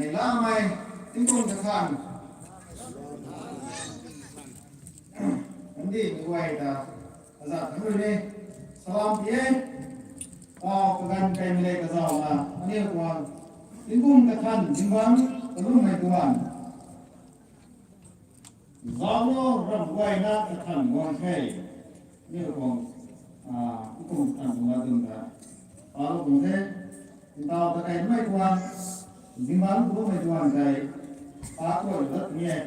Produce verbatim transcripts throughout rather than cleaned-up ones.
Neihlamei tingkum kathan, kandih mei guay ta azat thanc rui ni salam pi e. Pau kaganv kaimei le kazauna aniu tuang tingkum kathan zingbangc kalummei tuang zauclou ramh guayna kathan guang the. Aniu tuang tingkum kathan tuang latdyn ta palou tuang the. Ntaw ta kaimei tuang zingbangc kalummei tuang tei pa kuay lat ni e.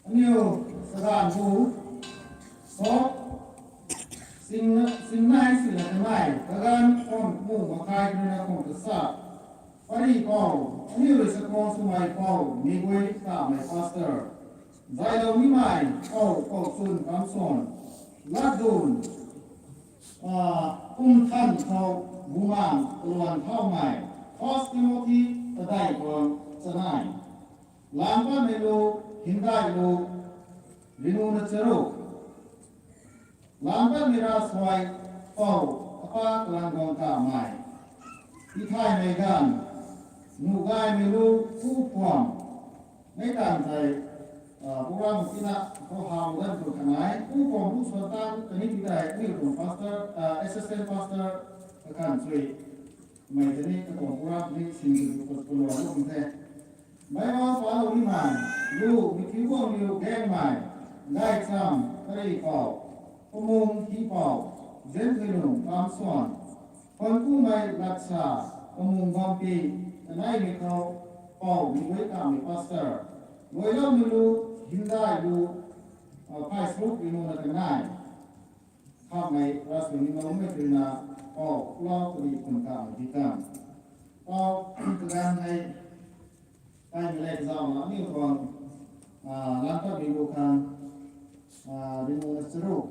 Aniu kaganv bu sop singnai swna kanei kaganv khwan mu makhai ruina khwan kasa pari pou, aniu rui sakhwang swmei pou Miguay Kamei pastor, zaylou nimei pou Pouchun Kamson, latdyn kum than khou bumaeng kaluan thaumei, First Timothy padeih tuang chanei. Lam patmei lu, hymdaih lu, rinuna charuk. Lam patmei ravsuai pou, apa Kalanguang Kamei. Tithaymei ganv, nuh gaymei lu, Pu Phuam. Meic tang tei program tina khou how ganv tu kanei, Pu Phuam lu suan tang kaniw ti tei aniu tuang pastor, assistant pastor kakan sui. Mei tei ni katuang program ni sin tu kut kuluan lu the. Meic ma palou nimei lu, Mithiuguangniw Gaengmei, Gaycham Kari pou, Pamung Hi pou, Zenthuilung Kamson, Khwankumei Latsa, Pamung Bampi, kaneimei khou pou Miguay Kamei pastor, Luailoumei lu, hymdaih lu, phay saruk rinuna kanei. Khamei ravsuai ni loumei twna pou Lau Kadi Khun Kamei di kan. Pou kaganv hei kaimei le kazauna aniu tuang lam patmei lu khang rinuna charuk.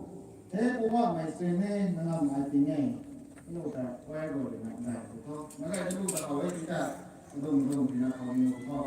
He Poubauhmei sini nanam ai ting e. Aniu ta choir rui na dai tu tho. Nagay ta lu ta how e ti ta, kadum dum tina khou ni tu tho.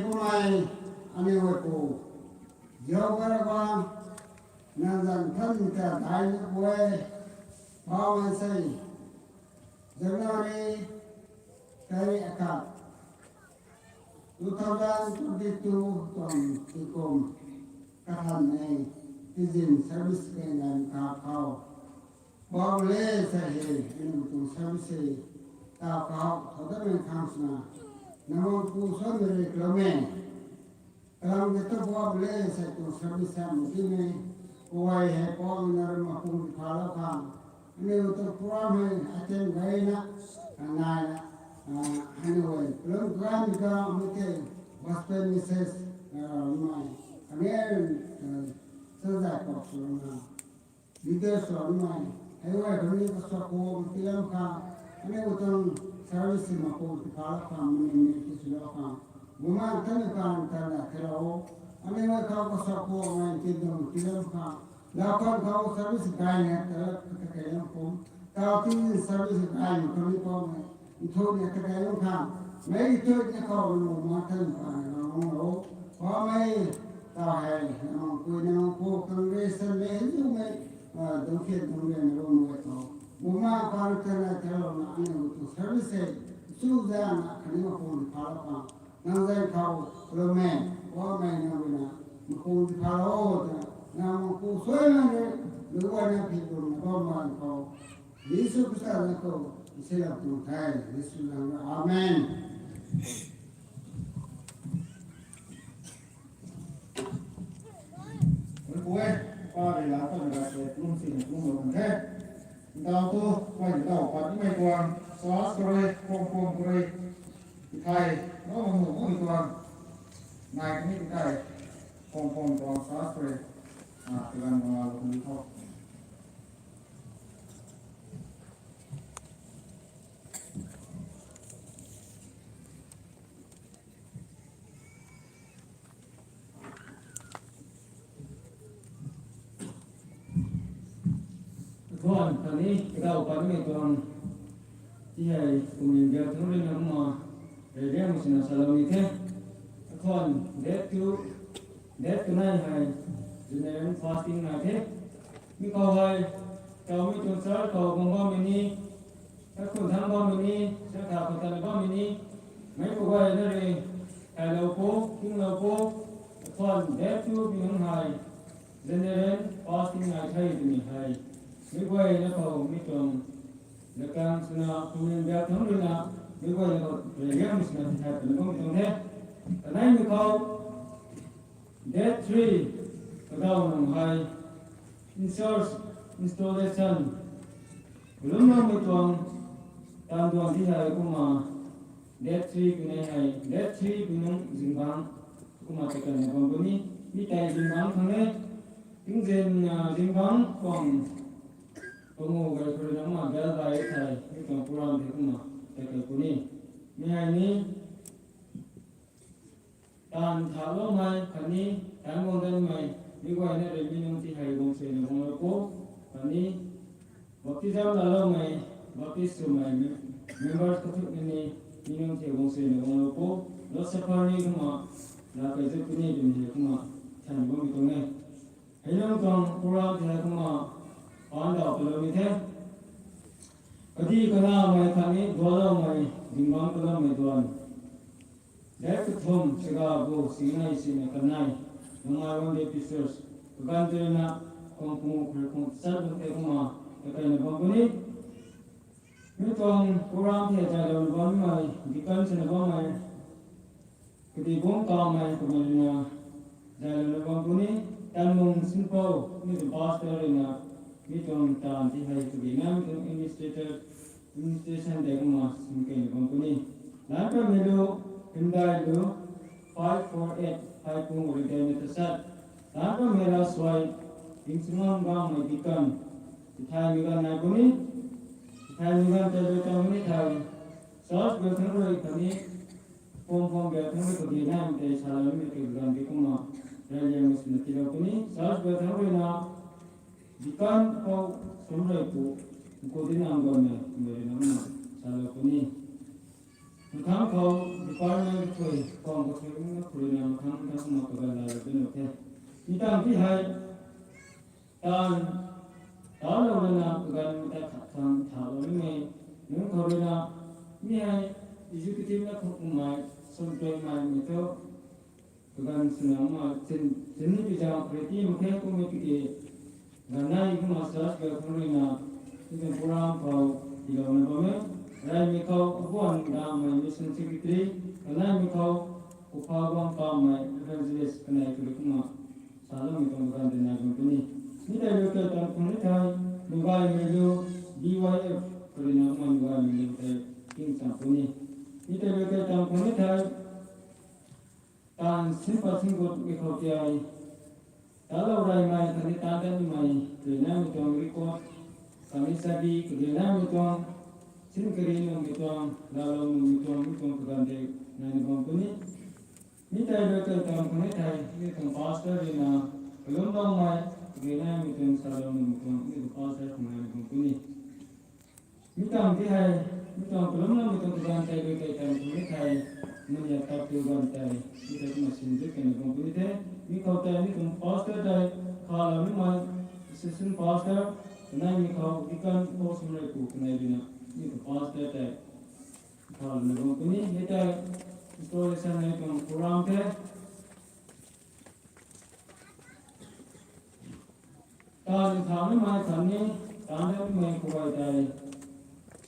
Bumei, aniu pu, Jehovah Rabbah, nang zanc than ta dai na pue, bamei sei, January, tarik akhat, two thousand twenty-two tuang tingkum kathan e, tizin service kei nai kha khou. Bau le sa he, aniu tuang service ta kau thow dat mei khang swna, nang pu sa mei ri klo me. Kalam ke tu bau le sa tuang service sa mu ti me, kawai he pau na ram ma pung di pha lo khang. Aniu tuang program hei attend gay na, nai na, aniu hei program ka mi te gospel message, mai, aniu, sa zai kau swna. Leaders ram nai, hei wai khang ni kasuak khou tilam khang, aniu tuang service ma khou ti pha la khang, mani ni ti sw la khang, buma tani khang tana thela o, aniu wai khou kasuak khou ngai ti dong tilam khang, la khang khou service gay na tala kata kailam khou, tau ti service gay na khang ni khou ngai, nthu ni kata kailam khang, mei tu ni khou lu ma tani khang na long lo, pa mei, ta hei, nang kui nang khou congregation le ni mei, dungkhian dungrian ram mei khou. Buma pan tana talo na aniu tuang service hei, chu zana khatni ma pung di pha la khang. Nang zan khou, lo me, wa mei nang rui na, ma pung di pha lo, ta, nang ma pung sui na re, lu wa na phi pung na bam man khou. Jisu Khrista na khou, isi la tuang the, Jisu nang na. Amen. Oi, pa rui la ta na se, lum si na lum lo kan the. Ndau tu, oi, ndau pat ni mei tuang, sa sa rui, pom pom rui, ithai, no no no mei tuang, nai ni ithai, pom pom tuang, sa sa rui, a, tigan ma lo ni tho. Khwan khatni kadau pat ni mei tuang, ti hei, kum ning biak thang rui na kumna, rey riang sina salou ni the. Khwan, date two, date two nai hei, general fasting nai the. Mi khou hei, tau mi tuang church khou guang bammei ni, ta khun thang bammei ni, sa kha khou tan bammei ni, mei pu guay na rui, kai lou pu, king lou pu, khwan date two mi nunc hei, general fasting nai the twmei hei, mei guay na khou mi tuang, na kang sina, kum ning biak thang rui na, mei guay na khou, rey riang sina ti thai puni bam tuang the. Kanei mi khou, Date three, kadau nang hei, in-charge installation, kalum nang mei tuang, tan tuang ti hei kumna, date three puni hei, date three puni nung zingbangc, kumna ta kan na bam puni, mi tei zingbangc khang e, tingzin, a, zingbangc tuang, pangu gay khou rui na kumna bel bai thei, mi tuang program tei kumna, ta kan puni, mi hei ni, Taanv thaloumei khatni taanv guang danmei, meic guayna rui mi nunc ti hei guang suina guang lou pu, khatni baptism laloumei, baptism swmei, members kathumh ni, mi nunc ti guang suina guang lou pu, Lord's Supper ni kumna, la kazuk puni twmei hei kumna, than guangmei tuang e. Hei nunc tuang program ti hei kumna, paanc daw paloumei the. Kadi kanamei khatni dualoumei, dingbangc kaloumei duan. Date kathumh, Sega bu, singnei sina kanei, Nungai Wangdi Pictures, kaganv tei ruina, kong pungu kharui kong chat bam tei kumna, kakeina bam puni. Mi tuang program the zaylouna bammei, deacon swna bammei, kadi bungc kamei kamei ruina, zaylouna bam puni, Tanmung Sinpou, mi tuang pastor ruina, mi tuang taanv ti hei kadi na mi tuang administrator, administration tei kumna, singkeina bam puni. Lan pammei lu, hymdai lu, five four eight, five pung rui dei na tasat. Lan pammei ra suai, Dingchungam Gangmei deacon, tithaymei ganv nai puni, tithaymei ganv tei rui tang ni thei, church bel thang rui khatni, pom pom bel thang rui kadi naimei tei saloumei tei ganv di kumna, reyliangmei swna tiilou puni, church bel thang rui na, deacon khou sum rui pu, nku di nang guanmei, mei rui na kumna, salou puni. Mathang khou department kathui, kang kathui na khou ruina mathang mathang kumna kaganv laa bam nuh the. Mi tang ti hei, taanv, taanclou ruina kaganv matai khat khang thalou nimei nunc khou ruina, mi hei executive na khou kummei, sumtui mei mi thu, kaganv swna ma chin, chin ni pi zang khou rui ti mak khe kummei tiki, ganv nai kumna church bell khang ruina, mi tuang program khou tiilouna bam e. Reymei khou abuan damei mission secretary, kaneimei khou kupha guang kamei evangelist kanei khou rui kumna saloumei tuang kaganv tei nai bam puni. Mi tei rui kei tang khang ni thei, Nugaymei lu, B Y F khou ruina kumna Nugaymei lu tei king chang puni. Mi tei rui kei tang khang ni thei, taanv sin pat sin gut mi khou tei, taanclou reymei khatni taanv dat nimei, kaduainaimei tuang record, khatni chabi, kaduainaimei tuang, sin kari nuhmei tuang, laalou nuhmei tuang, mi tuang kaganv tei naina bam puni. Mi tei rui kei tang khang ni thei, mi tuang pastor ruina, kalumloumei, kaduainaimei tuang, salou nuhmei tuang, mi tuang pastor khang naina bam puni. Mi tang ti hei, mi tuang kalumloumei tuang kaganv tei rui kei tang khang ni thei, mania tat tu ganv tei, mi tei kumna sin zut kena bam puni the. Mi khou tei mi tuang pastor tei, khalou nimei, assistant pastor, kaneimei khou deacon, khou sumrei pu kanei ruina, mi tuang pastor tei, khalou na bam puni, mi tei, installation hei tuang program the. Taanv tha nimei khatni, taanv dat nimei khou tei,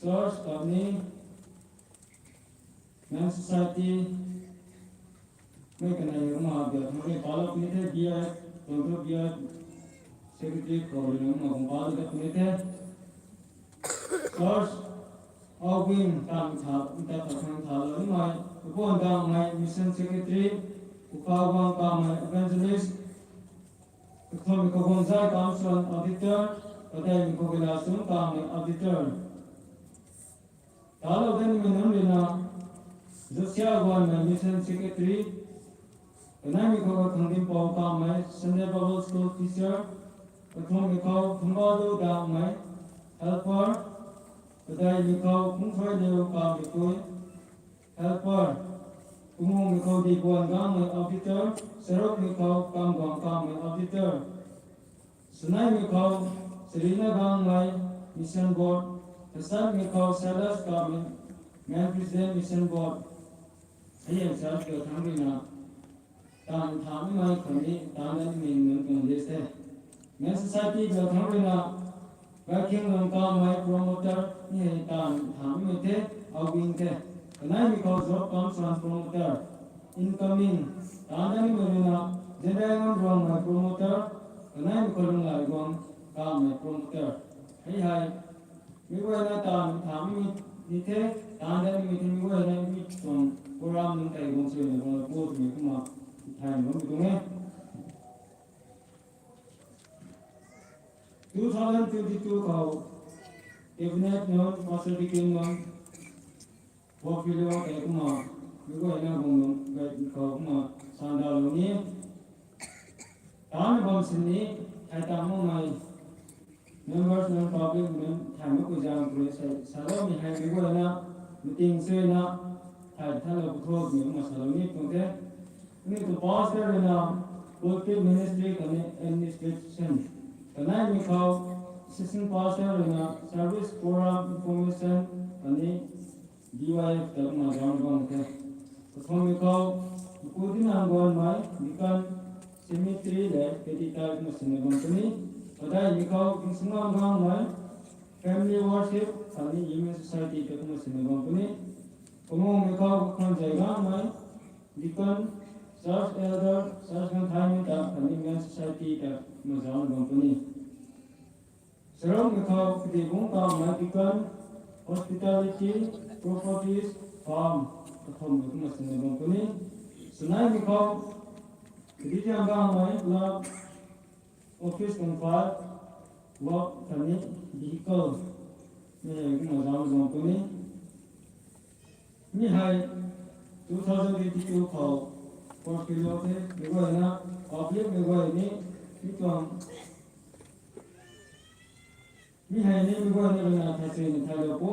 church khatni, Men's Society, mei kanei kumna bia thang rui palou puni the, B I, tuang thu B I secretary khou rui kumna kum palou dat puni the. Church, Aubing, taanv tha, nta khat khang thalou nimei, kapuan damei mission secretary, kupha guang kamei evangelist, kathumhmei khou Guangzai Kamsuan auditor, kadeimei khou Gailachung kamei auditor. Taanclou dat nimei nunc ruina, Josia Guanmei mission secretary, kaneimei khou Khangdimpou kamei Sunday Bible School teacher, kathumhmei khou Thangbalu Dangmei helper, kadeimei khou Phungthuailiu Kamei Pui helper, kangumei khou Diguan Gangmei auditor, charukmei khou Kamguang Kamei auditor, saneimei khou Sarina Gangmei mission board, kasatmei khou Silas Kamei, men president mission board. Hei church bia thang ruina, taanv tha nimei khatni taanv dat nimei nunc tuang list the. Men's Society bia thang ruina, Gaykhengluang Kamei promoter, mi hei taanv tha nimei the, Aubing the. Kaneimei khou Job Kamsuan promoter, incoming, taanv dat nimei ruina, Jenrailuang Ruangmei promoter, kaneimei khou Lunglai Guang Kamei promoter. Hei hei, mi guayna taanv tha nimei ni the, taanv dat nimei the, mi guayna mi tuang program nunc tei guang suina guang la pu twmei kumna thay bam tuang e. Two thousand twenty-two khou, cabinet nunc, pastor deacon nunc, portfolio tei kumna, mi guayna guang nunc, guay khou kumna, sandalou ni, taanv bam sini, thei tang makmei, members nunc, public nunc, thay mak ku zaeng khou rui sei, saloumei hei mi guayna, meeting suina, thay thanlou pu tho twmei kumna salou ni tuang the. Mi tuang pastor ruina, pulpit ministry khatni administration. Kaneimei khou, assistant pastor ruina, service program information khatni D Y F ta kumna zauc bam the. Kathumhmei khou, Pu Dinang Guanmei, deacon, cemetery le petty tithe kumna sinna bam puni. Kadeimei khou, Ginsungam Gangmei, family worship khatni human society ta kumna sinna bam puni. Kangumei khou, Khwanzei Gangmei, deacon, church elder, church gangthaymei ta khatni men society ta kumna zaucna bam puni. Charukmei khou, Kadibung Kamei, deacon, hospitality, properties, farm, kathumhmei kumna sinna bam puni. Saneimei khou, Kadiziang Gangmei, club, office tuang file, work khatni vehicle, mi hei kumna zaucna bam puni. Mi hei two thousand twenty-two khou, portfolio the, mi guayna, public mei guay ni, mi tuang, mi hei ni mi guayna ruina thay suina thaylou pu.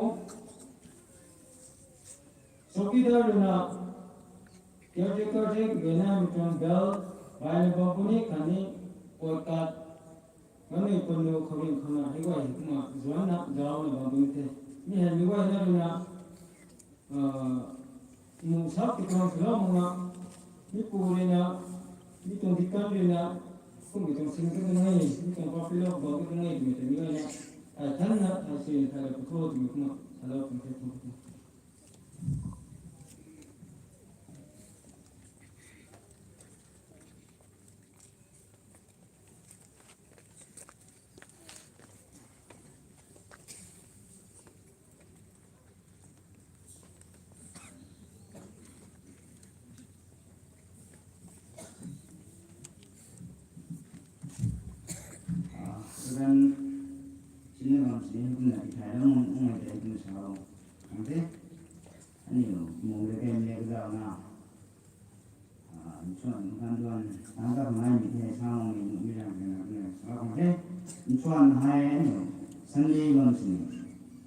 Chowkidar ruina, caretaker the gena mi tuang bell, baina bam puni khatni, koi kat, mami punu khouring khana hei guay hei kumna zuanna zauna bam puni the. Mi hei mi guayna ruina, ah, mu sap ti tuang salou manga, mi pu ruina, mi tuang deacon ruina, kum mi tuang sing ka tuang e, mi tuang papilok bam ka tuang e, mi tuang mi guayna, ai thanna, ai sin, ai la putho, mi kumna salou puni the, puni the. Reverend Sina bam sini kumna tithaylou mung mung ai tei kumna salou khang the. Aniu mung de kai mle kazauna, ah, nchuan kan duan tang ta ngai mi the, sa mung mi mi lang kena kumna salou khang the. Nchuan hei aniu Sunday bam sini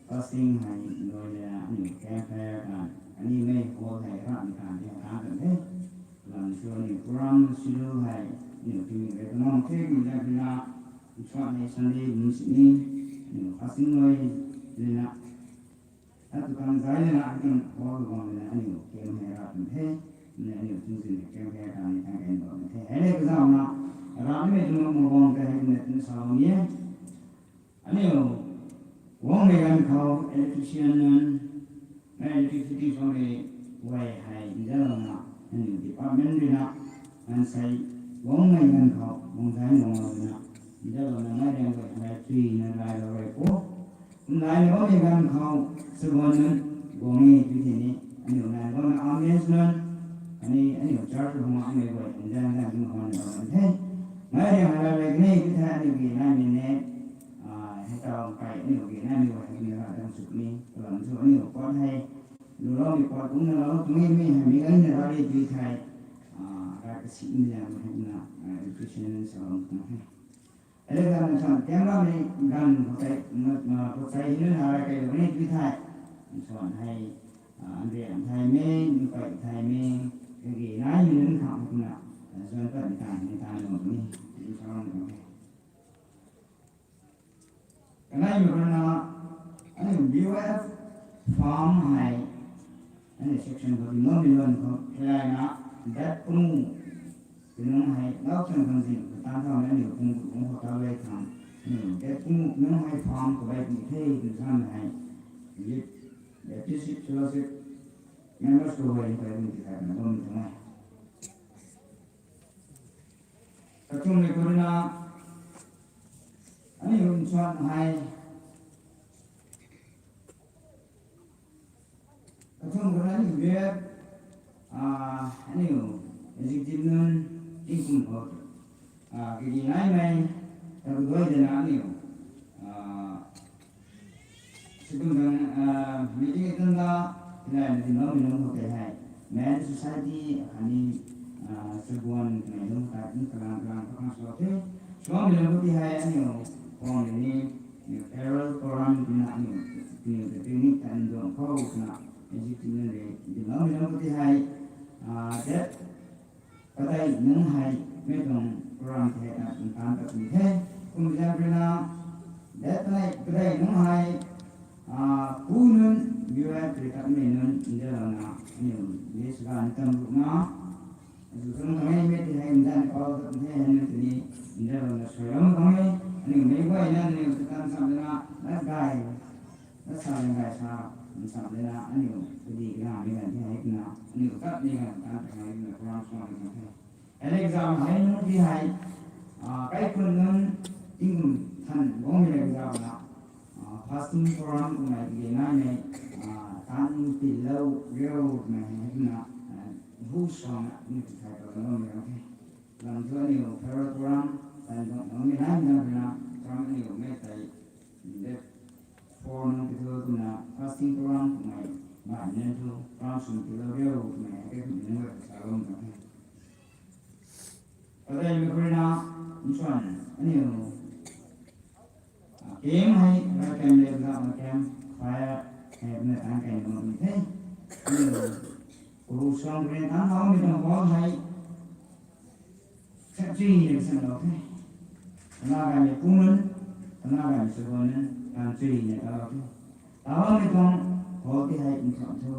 fasting hei loi le aniu campfire kan, aniu mei hall hei ram kan the, kan kan the. Lam sw aniu program schedule hei aniu tingmik rei kanam the, mi lang kena nchuan hei Sunday bam sini aniu fasting loi lena, atu kan zai lena, atu kan hall bam lena aniu camp hei ram the. Ni aniu tingzin hei campfire kan ni tang kan bam the. Hei le kazauna, ram ni mei tuang mung bam te hei kumna tina salou ni e. Aniu, guangmei ganv khou electrician nunc, mei electricity suangmei guay hei nzalouna, aniu department ruina, maansei guangmei ganv khou guang zan guanglou ruina, nzalouna mei riang guay hei chuina lailou rui pu. Kumlaina bammei ganv khou, sabuan nunc guang e tw the ni, aniu nai bammei ambience nunc, ani aniu church khou makmei guay nzan zan kum khou nai bam the. Mei riang hei la rui ni tw the aniu gi naimei ne, ah, hei tau kai aniu gi naimei guay hei ni ra dang suk ni, kalam sw aniu pat hei, luloumei pat kumna lou tumi mi hei mi gayna ra ri tw the, ah, ra kasi mi zan hei na, ah, education salou tuang the. Eleven nchuan tiang bammei ganv khou tei, ah, khou tei hei nunc hara kai lou ni tw the. Nchuan hei, ah, Andrian Thaymei, Npai Thaymei, kagi naimei nunc khang kumna, ah, zuan pat ni tan, ni tan lou ni, ni tan lou ni. Kanei mi khou na, aniu B O F farm hei, aniu section khou ti nunc mi luan khou, kalaina, dat pung, tinung hei, lau chang khang zing, katan thau na aniu pung kung khou ta lei khang, aniu dat pung, tinung hei farm khou bai pung the, tin san hei, youth, Baptist Fellowship, members khou bai pung ti khai na bam tuang e. Kachumei khou ruina, aniu nchuan hei, kachumei khou ruina aniu bep, ah, aniu executive nunc tingkum khou, ah, kagi naimei, taku doi dena aniu, ah, Sw kum tuang, ah, meeting atan da, hilai na tinloumei lung khou tei hei, Men Society, khatni, ah, sabuan kamei lung khat ni kalang kalang pakhang sw the. Swloumei lung khou tei hei, aniu, pang ni, aniu, carol program tina aniu, aniu ta picnic tan duang khou na, music tina le, tinloumei lung khou tei hei, ah, that Padeih nunc hei mei tuang program the na kum tan ta kum the. Kum zan rui na, that padeih, padeih nunc hei, ah, pu nunc, B O F rui tatmei nunc, nzalouna, aniu, list ganv tam ruh na, azu tuang kamei mei ti hei nzan pau ta kum the, hei nunc tini, nzalouna suailoumei kamei, aniu meic guayna, aniu ta tan sam na, that guy, Lat sa leng gay sa, nsam lena aniu kadi kina mi ganv ti hei kumna, aniu tat ni ganv tan ta hei kumna program sw ni ganv the. Alex zam hei nunc ti hei, ah, kaikhun nunc tingkum than guangmei le zam na, ah, fasting program kummei kage nai nei, ah, tan pilou riu kummei hei kumna, ah, hu suang na aniu ti thai pa guangmei ganv the. Lam thu aniu federal program, tan guang guangmei nai mi ganv na, program aniu mei tei, Date four nung ti thu kumna fasting program kummei, bai nunc thu program sw tilou riu kummei hei kumna nunc guay ta salou tuang the. Padeih mei khou rui na, nchuan, aniu, ah, camp hei, right camp, left camp, camp fire hei kumna tan kai ni bam puni the. Aniu, Pu Suang Karen tang hou mi tuang hall hei, sa chui ni sa lou the. Tana gay ni pu nunc, tana gay ni sw nunc, tang chui ni ta lou the. Tau mi tuang hall ti hei ntham thu,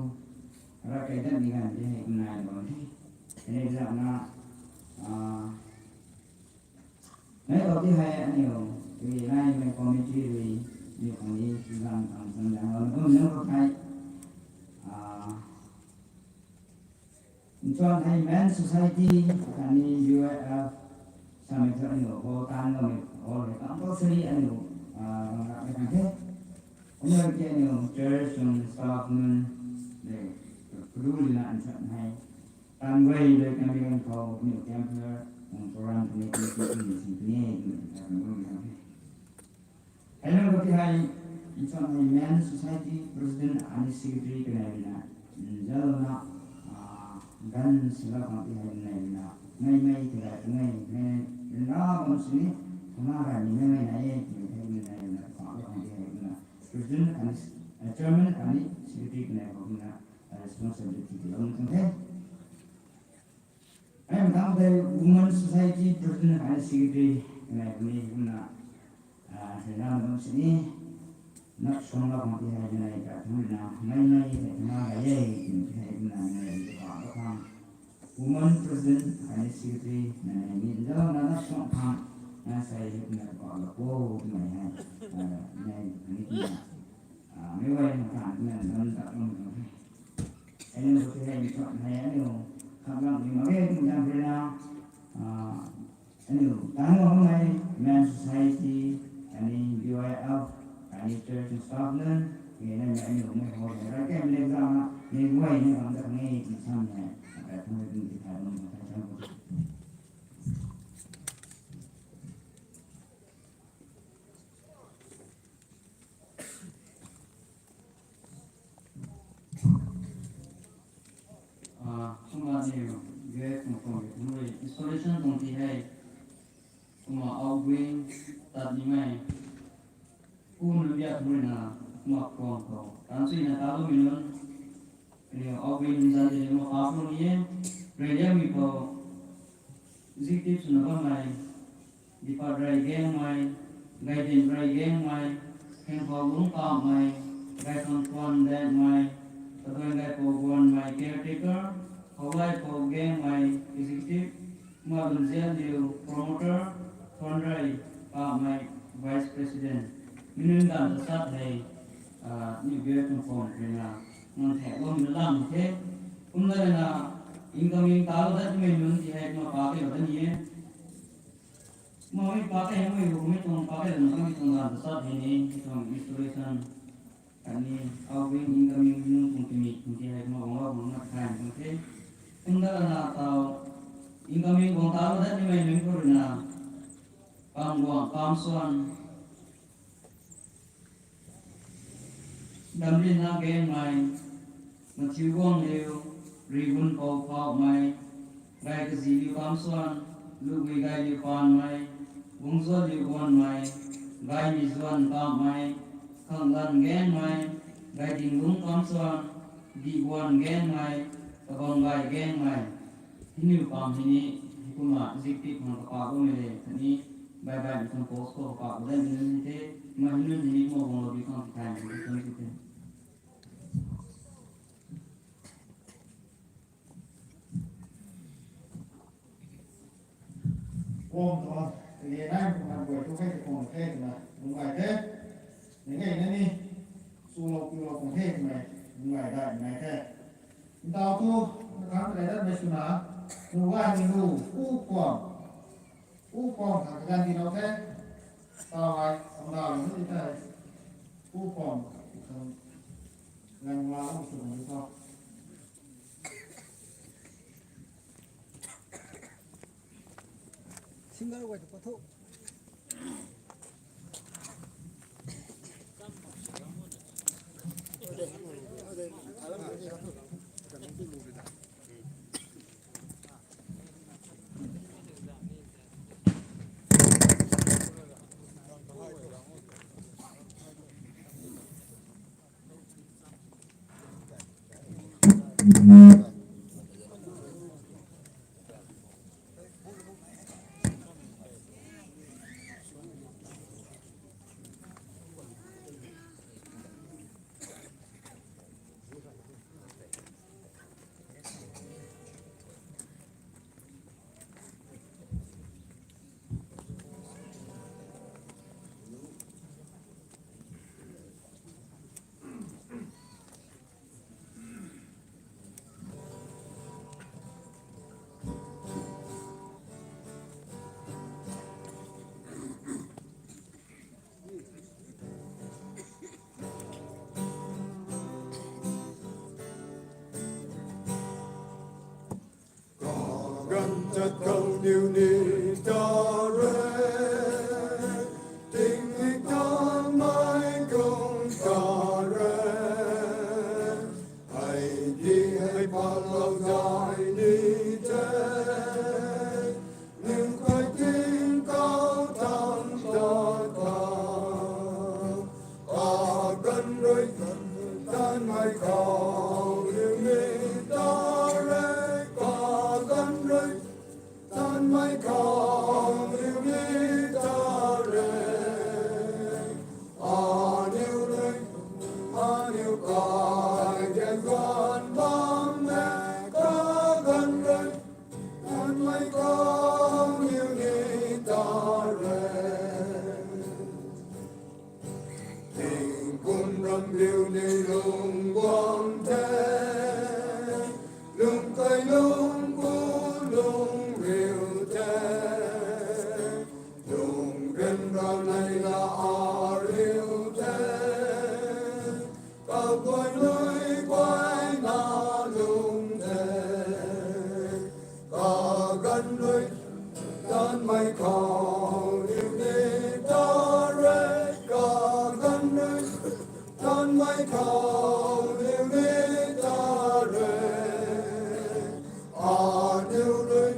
ra kai dat ni gay ti hei nai lou the. Hei zana, ah, Mei khou ti hei aniu, tui nai mei committee rui, aniu khang ni, zang khang zang zang lou, kum nunc khou thei, ah, nchuan hei Men Society, khatni U I F, samei thu aniu, hall tan lou mei, hall hei compulsory aniu, ah, rang rak mei kan the. Kumna ki aniu, church tuang staff nunc, le, kadu lina nchuan hei, Tan guay lui kamei ganv khou aniu camp hei, um, program tuni tuni tuni sing tuni tuni tuni tuni tuni. Hello, kati hei, nchuan hei Men Society President ani Secretary kanei rina, nzalna, ah, gan sila kang ti hei nai rina, mei mei ti hei nai, mei, rina bam sini, kama rani mei mei nai e, mei hei mei nai rina, pa lo kang ti hei rina, President ani, eh, Chairman ani Secretary kanei khou rina, responsibility ti lou tuang the. Ai matang tei Women Society President and Secretary kanei puni kumna, ah, hei na bam sini, nak suang la bam ti hei kanei ka thang na, mei mei hei thang na gay e, hei kumna kanei ka pa ka thang. Women President and Secretary kanei ni, nda na nak suang thang, na sai hei kumna ka pa ka po, kumna hei, ah, kanei ni kumna. Ah, mei wai na kan kumna, na kan ta kumna. Aniu khou ti hei nchuan hei aniu, khat lang ni mak ge kum zang rui na, ah, aniu, tang lou mei, Men Society, ani U I F, ani church staff nunc, ni na aniu mei hall hei, rai kem le zang na, ni guay ni bam da khang e, ni sam hei, rai khang e, ni ti thai bam, thai bam. Ah, kumna ni, ge, kung kung, kung rui, installation tuang ti hei, kumna outgoing, tat ni mei, pu nunc biak kung rui na, kumna kung kung, tan sui na ta lou mi nunc, ni outgoing zan ti ni kumna pa kung ni e, rui liang mi khou, Executive swna bammei, Dipat Rey Gangmei, Gaidin Rey Gangmei, Khengkhou Lungkamei, Gaisang Kwan Dengmei, Kaduan Gaipou Guanmei, Caretaker, Khoulai Pou Gangmei, Executive, Malun Zianliu, Promoter, Thonrei Kamei, Vice President. Mi nunc ganv ta sat hei, ah, ni biak tuang form rui na, nang thek lou mi na lang the. Kumna rui na, incoming ta lou dat mei nunc ti hei kumna pa tei lou dat ni e. Kumna mei pa tei mei ru mei tuang pa tei lou na mei tuang ganv ta sat hei ni, tuang installation. Khatni, outgoing incoming nunc tuang timik tuang ti hei kumna guang lou guang na thai tuang the. Kumna rui na tau, incoming guang ta lou dat ni mei nunc khou rui na, Pamguang Pamsuan, Damlina Gangmei, Mathiu Guangliu, Rigunpou Phaumei, Gaikaziliu Kamsuan, Lugui Gailiu Panmei, Gungzuanliu Guanmei, Gaimizuan Kamei, Khanglan Gangmei, Gaidinglung Kamsuan, Diguan Gangmei, Kabamgai Gangmei. Hiniu pam hei ni, hei kumna executive khang kapak bammei le, khatni, bye bye, mi tuang post khou kapak bammei le, hei te, kumna hei nunc hei ni kumna guang lou bi khang ti thai, hei ni tuang ti the. Kuang tuang, tini nai kumna guay tu hei ti kuang the twna, lung gay the. Ni hei na ni, swlou piulou kuang the twmei, lung gay dai nai the. Ntau tu, na khang rey dat mei swna, nu gay ni lu, u kuang. U kuang khang kaganv tiilou the. Tau hei, kum da lou ni the. U kuang, khang, nang la lou sw bam ni tho. Singer guay tu pathu. Kat khou niw ni ta re, tingmik tan mei kung ta re, hei di hei patlou zay ni te, ning kai ting kau tam ta ta. Kaganv rui, tanmei khou niw ni ta re, kaganv rui, tanmei khou niw ni ta re. Aniu rui, aniu kai ge gan bam e, kaganv rui, tanmei khou niw ni ta re. Tingkum ram riu ni lung guang the, lung kai lung ku lung riu the, lung ren ra nei la a riu the, kaguay nui guay na lung the. Kaganv rui, tanmei khou niw ni ta re, kaganv rui, tanmei khou niw ni ta re. Aniu rui,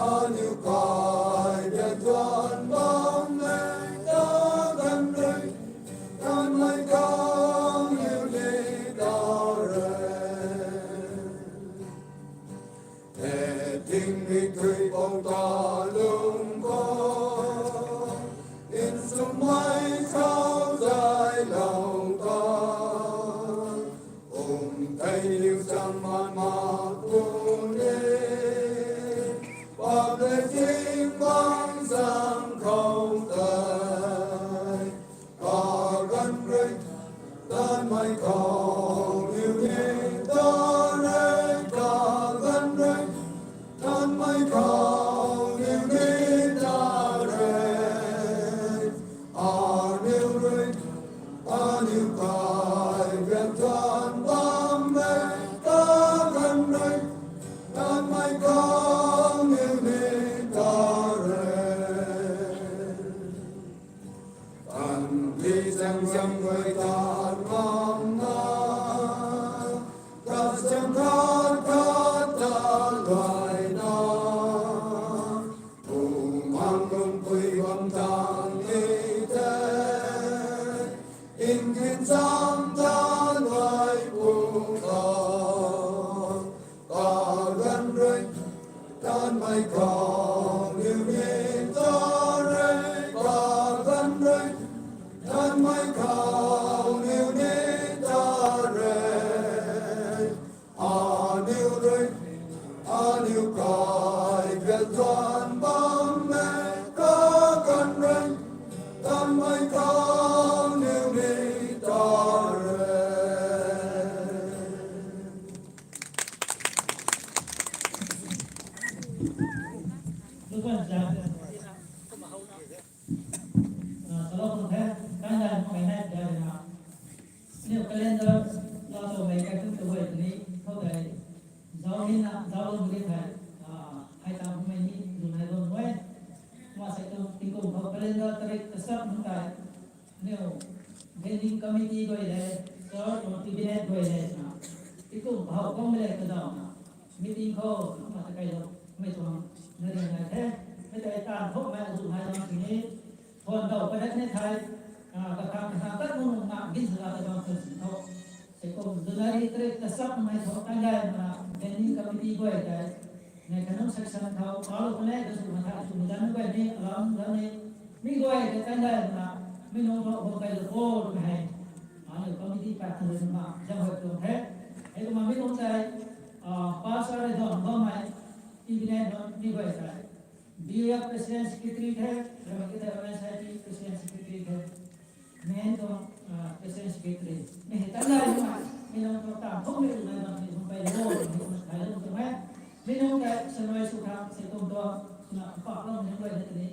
aniu kai ge gan bam e, kaganv rui, tanmei khou niw ni ta re. He tingmik thui bou ta lung khou, insumei khou zay lou ta, kum thei niw cham man mak puni, pap le ting bang zang khou tei. Kaganv rui, tanmei khou niw ni ta re, kaganv rui, tanmei khou niw ni ta re. Aniu rui, aniu kai ge gan bam e, kaganv rui, tanmei khou niw ni ta re. Tanmei zang zang rui tan ngam na, kazang khat khat ta luai na, bumang lungpui bam tang ni te, nkin zang ta luai pu ta. Kaganv rui, tanmei khou niw ni ta re, kaganv rui, tanmei khou niw ni ta re. Aniu rui, aniu kai ge gan bam e, kaganv rui, tanmei khou niw ni ta re. Lukman cha. Ah, kalau pun the, kan dan kai nai da na. Niw calendar la to mei kai tu tu wei ni, khou dai. Zau ni na, zau lung ni thai. Ah, hai ta mei ni, lu nai lung wei. Ma se tu, tingkum khou calendar tarik tasap nung tai. Niw, planning committee guay le, church or cabinet guay le na. Tingkum khou kong le ka dau na. Meeting khou, ma ta kai lou, mei tuang, na ring nai the. Mei tai tan thok mei azu nai tuang sini. Thuan dau padat ni thai, ah, kakhang kakhang tat nung nung na, gin sa la ta tuang sini thok. Sei kum January tarik tasap nung nai thok, tan dai na, planning committee guay tai. Nei kanun section khou, kalu kanei kasu mathai su madan guay ni, alam dan ni, mi guay ka tan dai na, mi nung thok hou kai lou ko, mei hei. Aniu committee pat thang rui na, zang hoi tuang the. Hei kumna mi nung tai, ah, pastor rui duan bam mei, cabinet nunc mi guay tai. B F president secretary the, Ramakitha M S I T president secretary the. Main tuang, ah, president secretary. Mi hei tan dai na, mi nung tuang tan thok mei nai bam ni hung kai lou, mi nung kai lou tuang e. Mi nung tai, shanrui su khang, sei kum tuang, na, pa lou mi nung kai lou tini.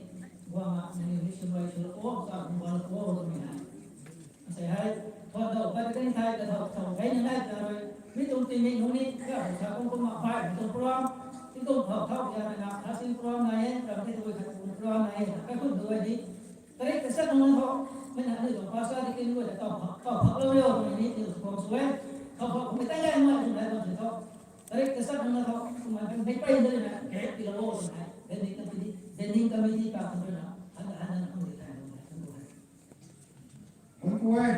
Guang a, mi ni mi shanrui su, o, ta, hung guang lou, o, tuang e. Sei hei, thuan dau pat kani thai, ka thau, thau, hei ni nai ta rui. Mi tuang tingmik nung ni, ka, sa kum kum ma, bai, mi tuang program. Kum tuang khou khou ya na, khat sin program nai e, ram the tu khat sin program nai e, kakhun tu ai di. Tarik ta sa nang na tho, mei na ni tuang pastor di kin wo ta tau phak, tau phak lou yo, mei ni ni tuang sw e. Khou khou, mei ta ya ma ni na tuang sw tho. Tarik ta sa nang na tho, kum ai mei pai na na, kek pi lou wo, mei. Then ni committee, then ni committee ka tu na, han han na, han ni ta na, han tu hai. Kum kuay,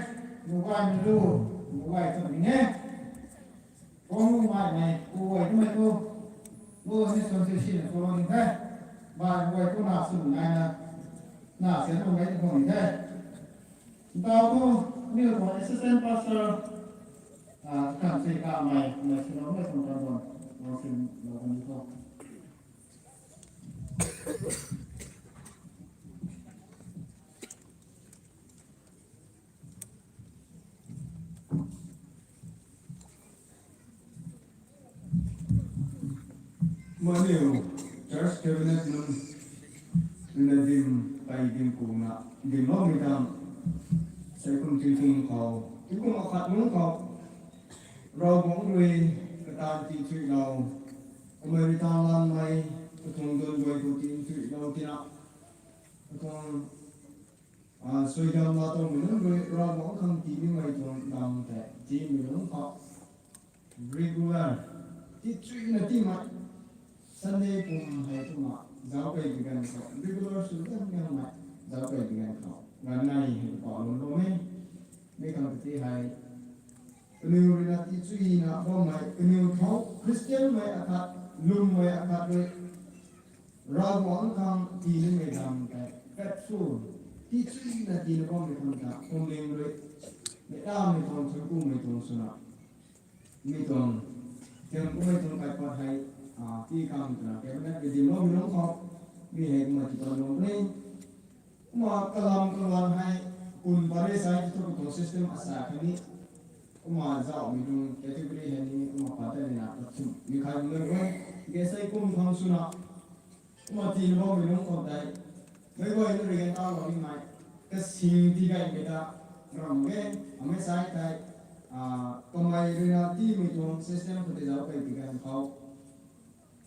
kum kuay mei lu, kum kuay tu ni ne. Kong lu mai mai, kuay tu mai tu. Lu ni tuang sw si na, kuay ni the. Mai kuay tu na sw nai na, na sw na mai tu ni the. Ntau tu, ni tu assistant pastor, ah, kan se ka mai, mai sw na mai tuang kan bam, mai sw na kan ni tu. Maniw, church cabinet nunc, nunc na dim, kai dim kuna, dim lou mi tang, sai kum tui kum khou, tui kum akhat nunc khou, Ravguangc rui, katan ti thui lou, kamei rui tan lan mei, katuang duan guay khou ti thui lou tina, katuang Ah, suaihiam la tuang mei nunc rui Ravguangc khang tii nimei tuang dam tei, tii mei nunc khou regular, ti chuina tii mei, Sunday pum hei twna, zauc kei bi ganv khou, regular sw liang liang mei, zauc kei bi ganv khou, ganv nai hei pa lun bam e, mi khang ti hei, kaniw rui na ti chuina bammei, kaniw khou Christian mei akhat, lwmmei akhat rui, Ravguangc khang tii nimei dam tei, faithful, ti chuina tii na bammei khang ta, kumling rui, mei tamei tuang, thun kumei tuang swna, mi tuang, thiam kumei tuang kai pat hei, ah, ti khang twna, cabinet rui dim loumei nunc khou, mi hei kumna ti tuan lou ni, kumna kalam kalan hei, kun pare sai ti thu katuang system asa khatni, kumna zauhmei tuang category hei ni, kumna pat tei ni na, kathum, mi khai bam nunc rui, ge sei kum khang swna, kumna tii na bammei nunc khou tei, meic guay na rui gan ta lou nimei, kasing ti gaymei ta, ram ge, amei sai tei, ah, kamei rui na tiimei tuang system khou tei zauc kei ti ganv khou,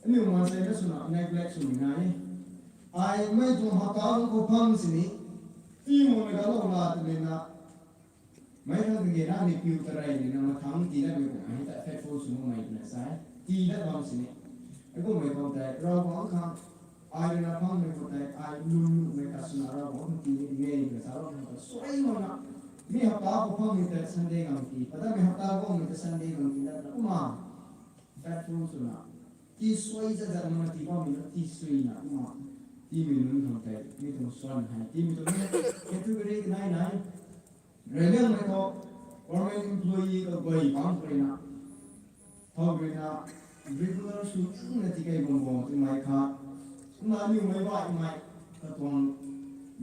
aniu maansei na swna neglect swmei nai e. Ai mei tuang hapta lung khou phang sini, tii makmei ta lou la twmei na, mei khang kage na ni piu tarei ni na mathang tii datmei kum hei ta faithful sw makmei twna sa e. Tii dat bam sini, hei kummei khou tei Ravguangc khang, ai rui na phangmei khou tei ai lwm nuhmei khat swna Ravguangc khang tii ni e twna sa lou khang ta suai makna, mi hapta khou phangmei tei Sunday gang tii, patatmei hapta guangmei tei Sunday gang tii dat na kumna, faithful swna, ti suai zat zat makna tii bammei na ti suina kumna, tiimei nunc khang tei mi tuang swan hei tiimei tuang ni, category kanei nai, reyliangmei khou, government employee kaguay pang khou rui na, thow rui na, regular sw liangna tikei bam bo twmei khat, kumna aniu meic baihmei, katuang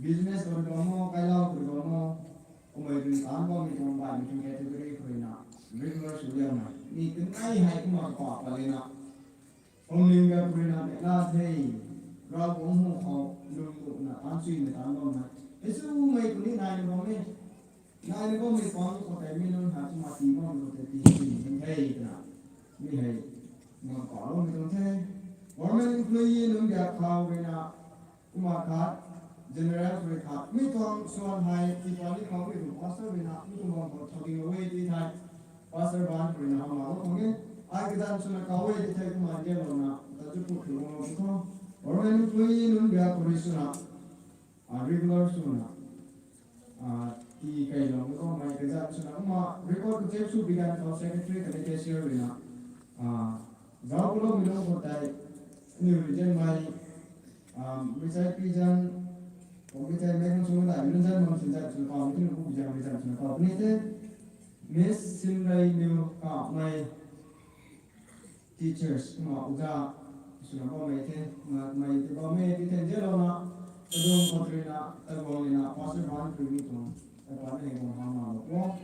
business khou rui bam o, kailau khou rui bam o, kummei rui taanc bammei tuang baihmei tuang category khou rui na, regular sw liangmei ni kanei hei kumna kapa pat lena, phungning ga khou rui na neihla the, Ravguangc hu khou lwm nuhna taanc chuina taanc bammei, hei swmei khou ni naina bam e. Naina bammei pang khou tei mi nunc hei kumna tii bammei khou tei tii sw ni the twna, mi hei, kumna kaloumei tuang the. Government employee nunc biak khou rui na, kumna khat, general khou rui khat, mi tuang swan hei tiipat ni khou mi tuang pastor rui na, mi tuang bam khou thow dinglou e ti thei, pastor ban khou rui na hamh lou khang e, ai kazanc swna kau e ti thei kumna ndianlouna, ta chu put khou guanglou pw tho. Government employee nunc biak khou rui swna, ah, regular swna, ah, tii keylou ni khou mei kazanc swna kumna record khou check sw bi ganv khou secretary khatni cashier rui na, ah, zauc kuloumei nunc khou tei, aniu rui zanmei, ah, meic sai pi zan, kum meic sai mei khang sung daihmei nunc zan bam sin zan swna kau, mei tini pu bi zan rui zan swna kau puni the, Miss Sinreiniw Kamei, teachers, kumna oja, swna bammei the, kumna kamei ti bammei ti the ndianlouna, kadung khou rui na, kaguang rui na, pastor ban khou rui mi tuang, kapat na hei guang hamh lou o.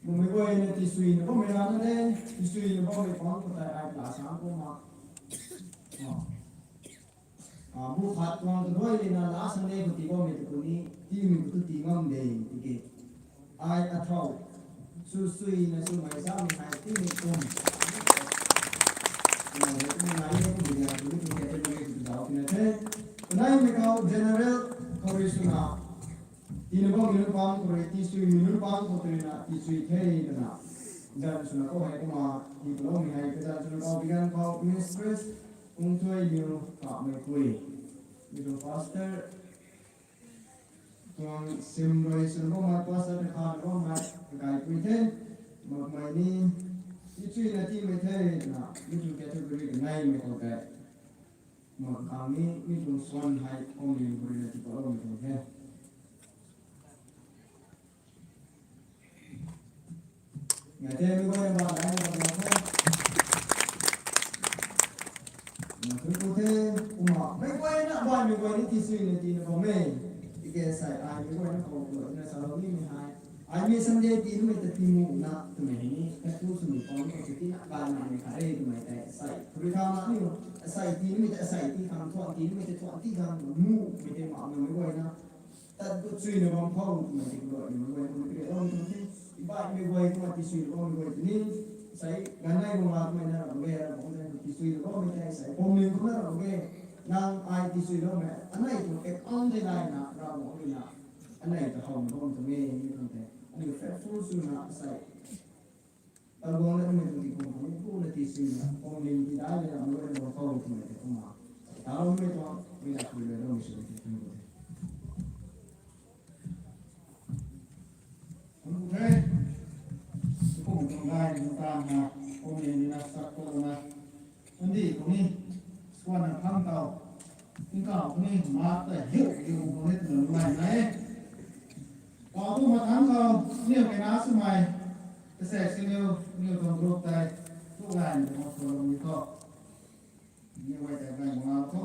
Bumei guay na tisuina bammei rana de, tisuina bammei pang khou tei ai pla sang kumna. Ah, bu khat tuang kaduai lena last Sunday khou tii bammei tu khou ni, tiimei khou tu tii ngam de, tiki. Ai athow, Sui sui na sumei sa mi hai ti ni kum. Na ni kum na ni kum ni ya tu tu ke tu ni tu dau tina the. Nai mi kau general kau ri suna. Tina bam mi pang kau ri ti sui mi pang kau ri na ti sui the na. Jan suna kau hai kuma ti kau mi hai ka jan suna kau bigan kau mistress kung tui ni ka mai kui. Ni tu pastor Tuang sim rui swn bam mai, pastor ta kha bam mai, kakai pui the, mak mai ni, ti chui na ti mai the, na, mi tuang category ka nai mai khou tei. Mak khang ni, mi tuang swan hai, kong lim kuri na ti pa lo mi tuang the. Ngai the, mi guay na ba nai na ba na the. Na thui ku the, kumna, mi guay na ba, mi guay ni ti sui na ti na bam e. Tiki sai ai, mi guay na khou ku na sa lo ni mi hai. Ai mi Sunday ti numei ta ti mu na, twmei ni, ka tu sw mi pang ni ka ti na, ba na mi kha e twmei tei, sai. Thui kha ma ni, sai ti numei ta, sai ti khang, thuan ti numei ta, thuan ti khang, mu, mi tei ma na mi guay na. Tat ku chui na bam khou, twmei ti ku lo, mi guay na mi kre lo mi tuang the. Bai mi guay kumna ti sui na bam mi guay tini. Sai, ganv nai bam la twmei na ram ge, ram bam zan ti sui na bam mi tei sai. Bam mi kumna ram ge. Nang ai ti sui na bam e. Anei tu ek ang de nai na, ram bam mi na. Anei ta hau na bam tu me, mi tuang the. Ani faithful sw na sai. Taguang na mi tuang ti kum kum ku na ti sui na, kum lim ti dai le na, mi guay na bam khou twmei te kumna. Taguang mi tuang, mi na ku le lo mi sui ti kum ku te. Kum ku the, kum tuang dai, kum tan na, kum lim ni na, sak ko na. Undi kuni, swan na phang tau. Tingkauh kuni, mak ta hiu, hiu kuni, tu na lumai na e. Kau tu ma thang khou, niw kena swmei, kasek siniw, niw tuang group tei, tu gay ni tuang swan ni tho. Niw gay tei gay muna tho.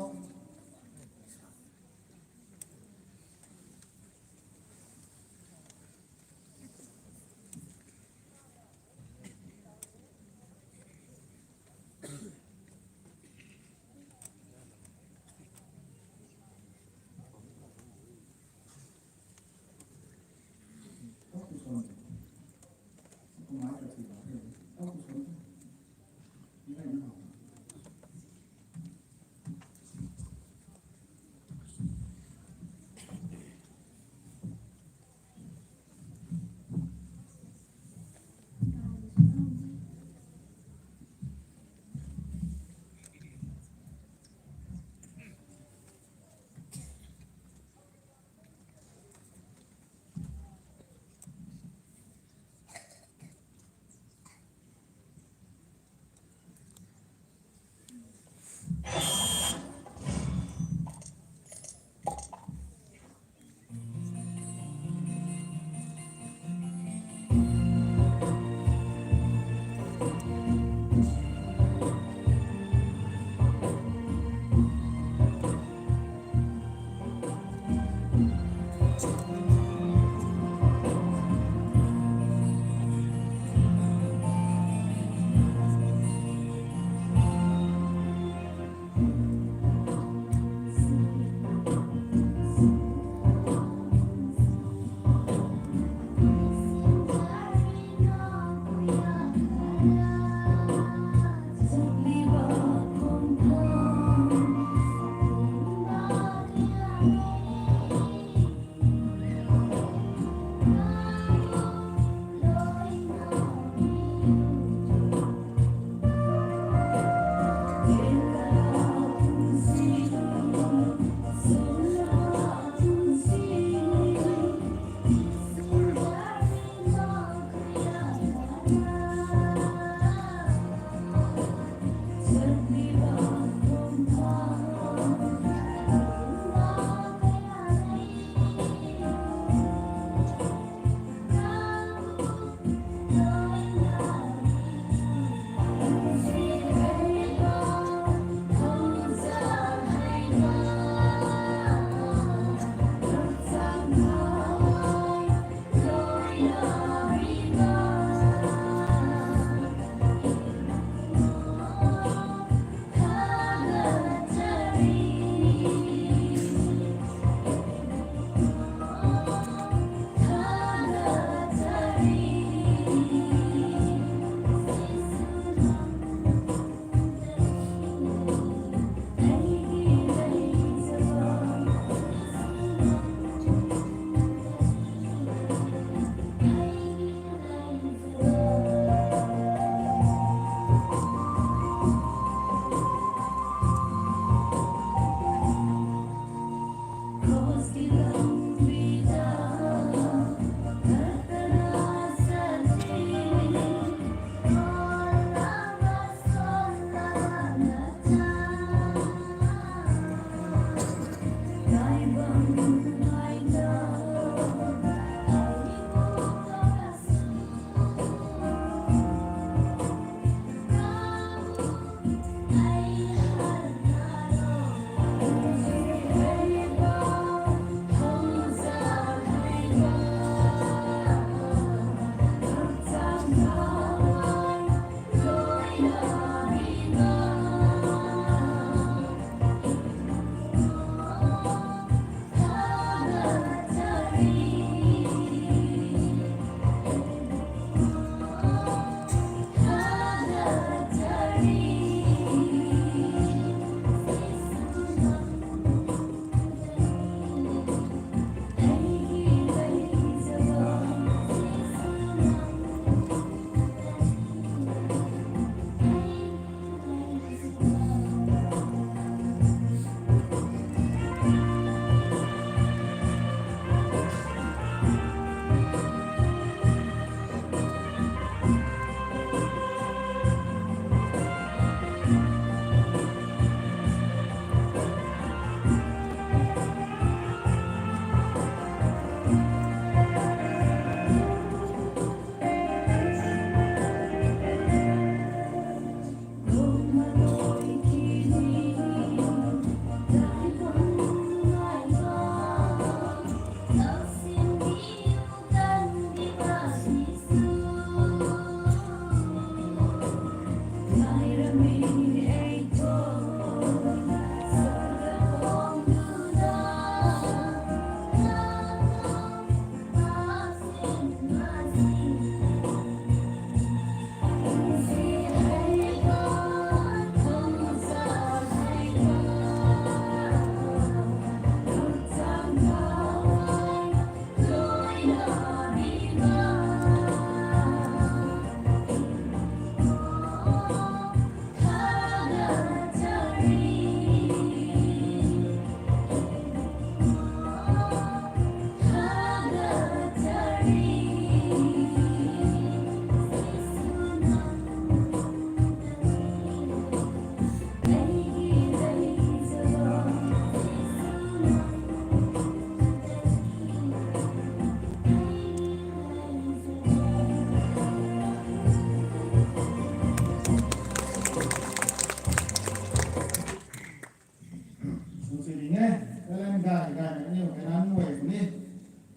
Ning e, kalan gay gay na niw kailan nuai sw ni.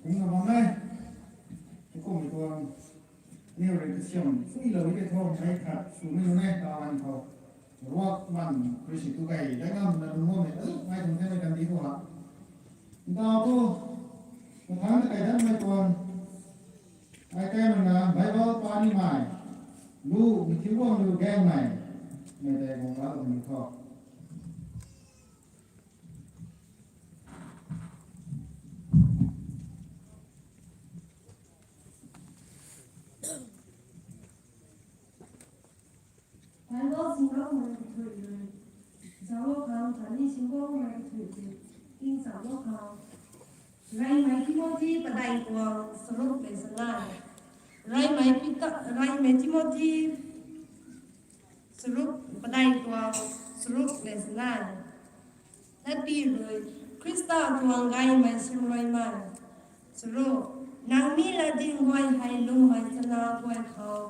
Kung na bam e. Kummei tuang niw rui kasiam suilou e tho, ai khat sw ni ne, kalan khou. Ruak man, Khrista tu kai, dai ngam na lung ngam e, azu, ngai tuang the mei kan di tu ha. Nda tu, kathang na kai dan mei tuang. Ai kai man na, Bible pa ni mei. Lu, mi thiu guang lu gang mei. Mei dai guang pa lu ni tho. Bible singlou mei kathui rui. Zaulo khang, khatni singlou mei kathui rui. King zaulo khang. Reymei Timothy padai tuang saruk le sanai. Reymei Pita, Reymei Timothy saruk padai tuang saruk le sanai. Latpui rui, Khrista tuang gaymei simruimei. Suru, nang mi latding guay hei lungmei chana guay khou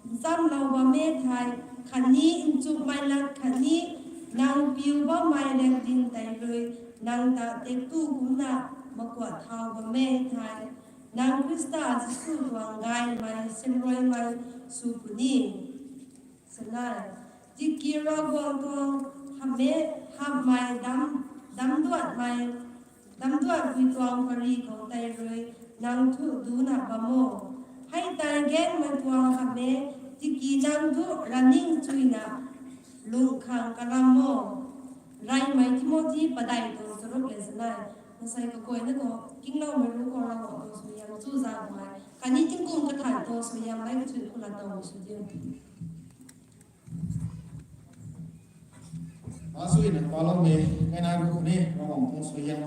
nchamlou bam e thei, khatni nchumhmei lat khatni nang piu bammei latding tei rui nang ta tektu kumna makuat thau bam e thei, nang Khrista Jisu tuang gaymei simruimei sw puni. Sanai, tiki Ravguangc tuang hamhmei, hamhmei dam, damduanmei, damduanmei tuang pari khou tei rui nang thu duna bam o. Hei tei gaengmei tuang hamhmei, tiki nang thu raning chuina lung khang kalam o. Reymei Timothy padai tuang saruk le sanai. Masei kaguayna khou, kingloumei ru khou Ravguangc tuang suaihiam chu zat mei. Khatni tingkum kathan tuang suaihiam mei kathui khou lat tow sw diu. Masuina paloumei, kaina ru ni, Ravguangc tuang suaihiam.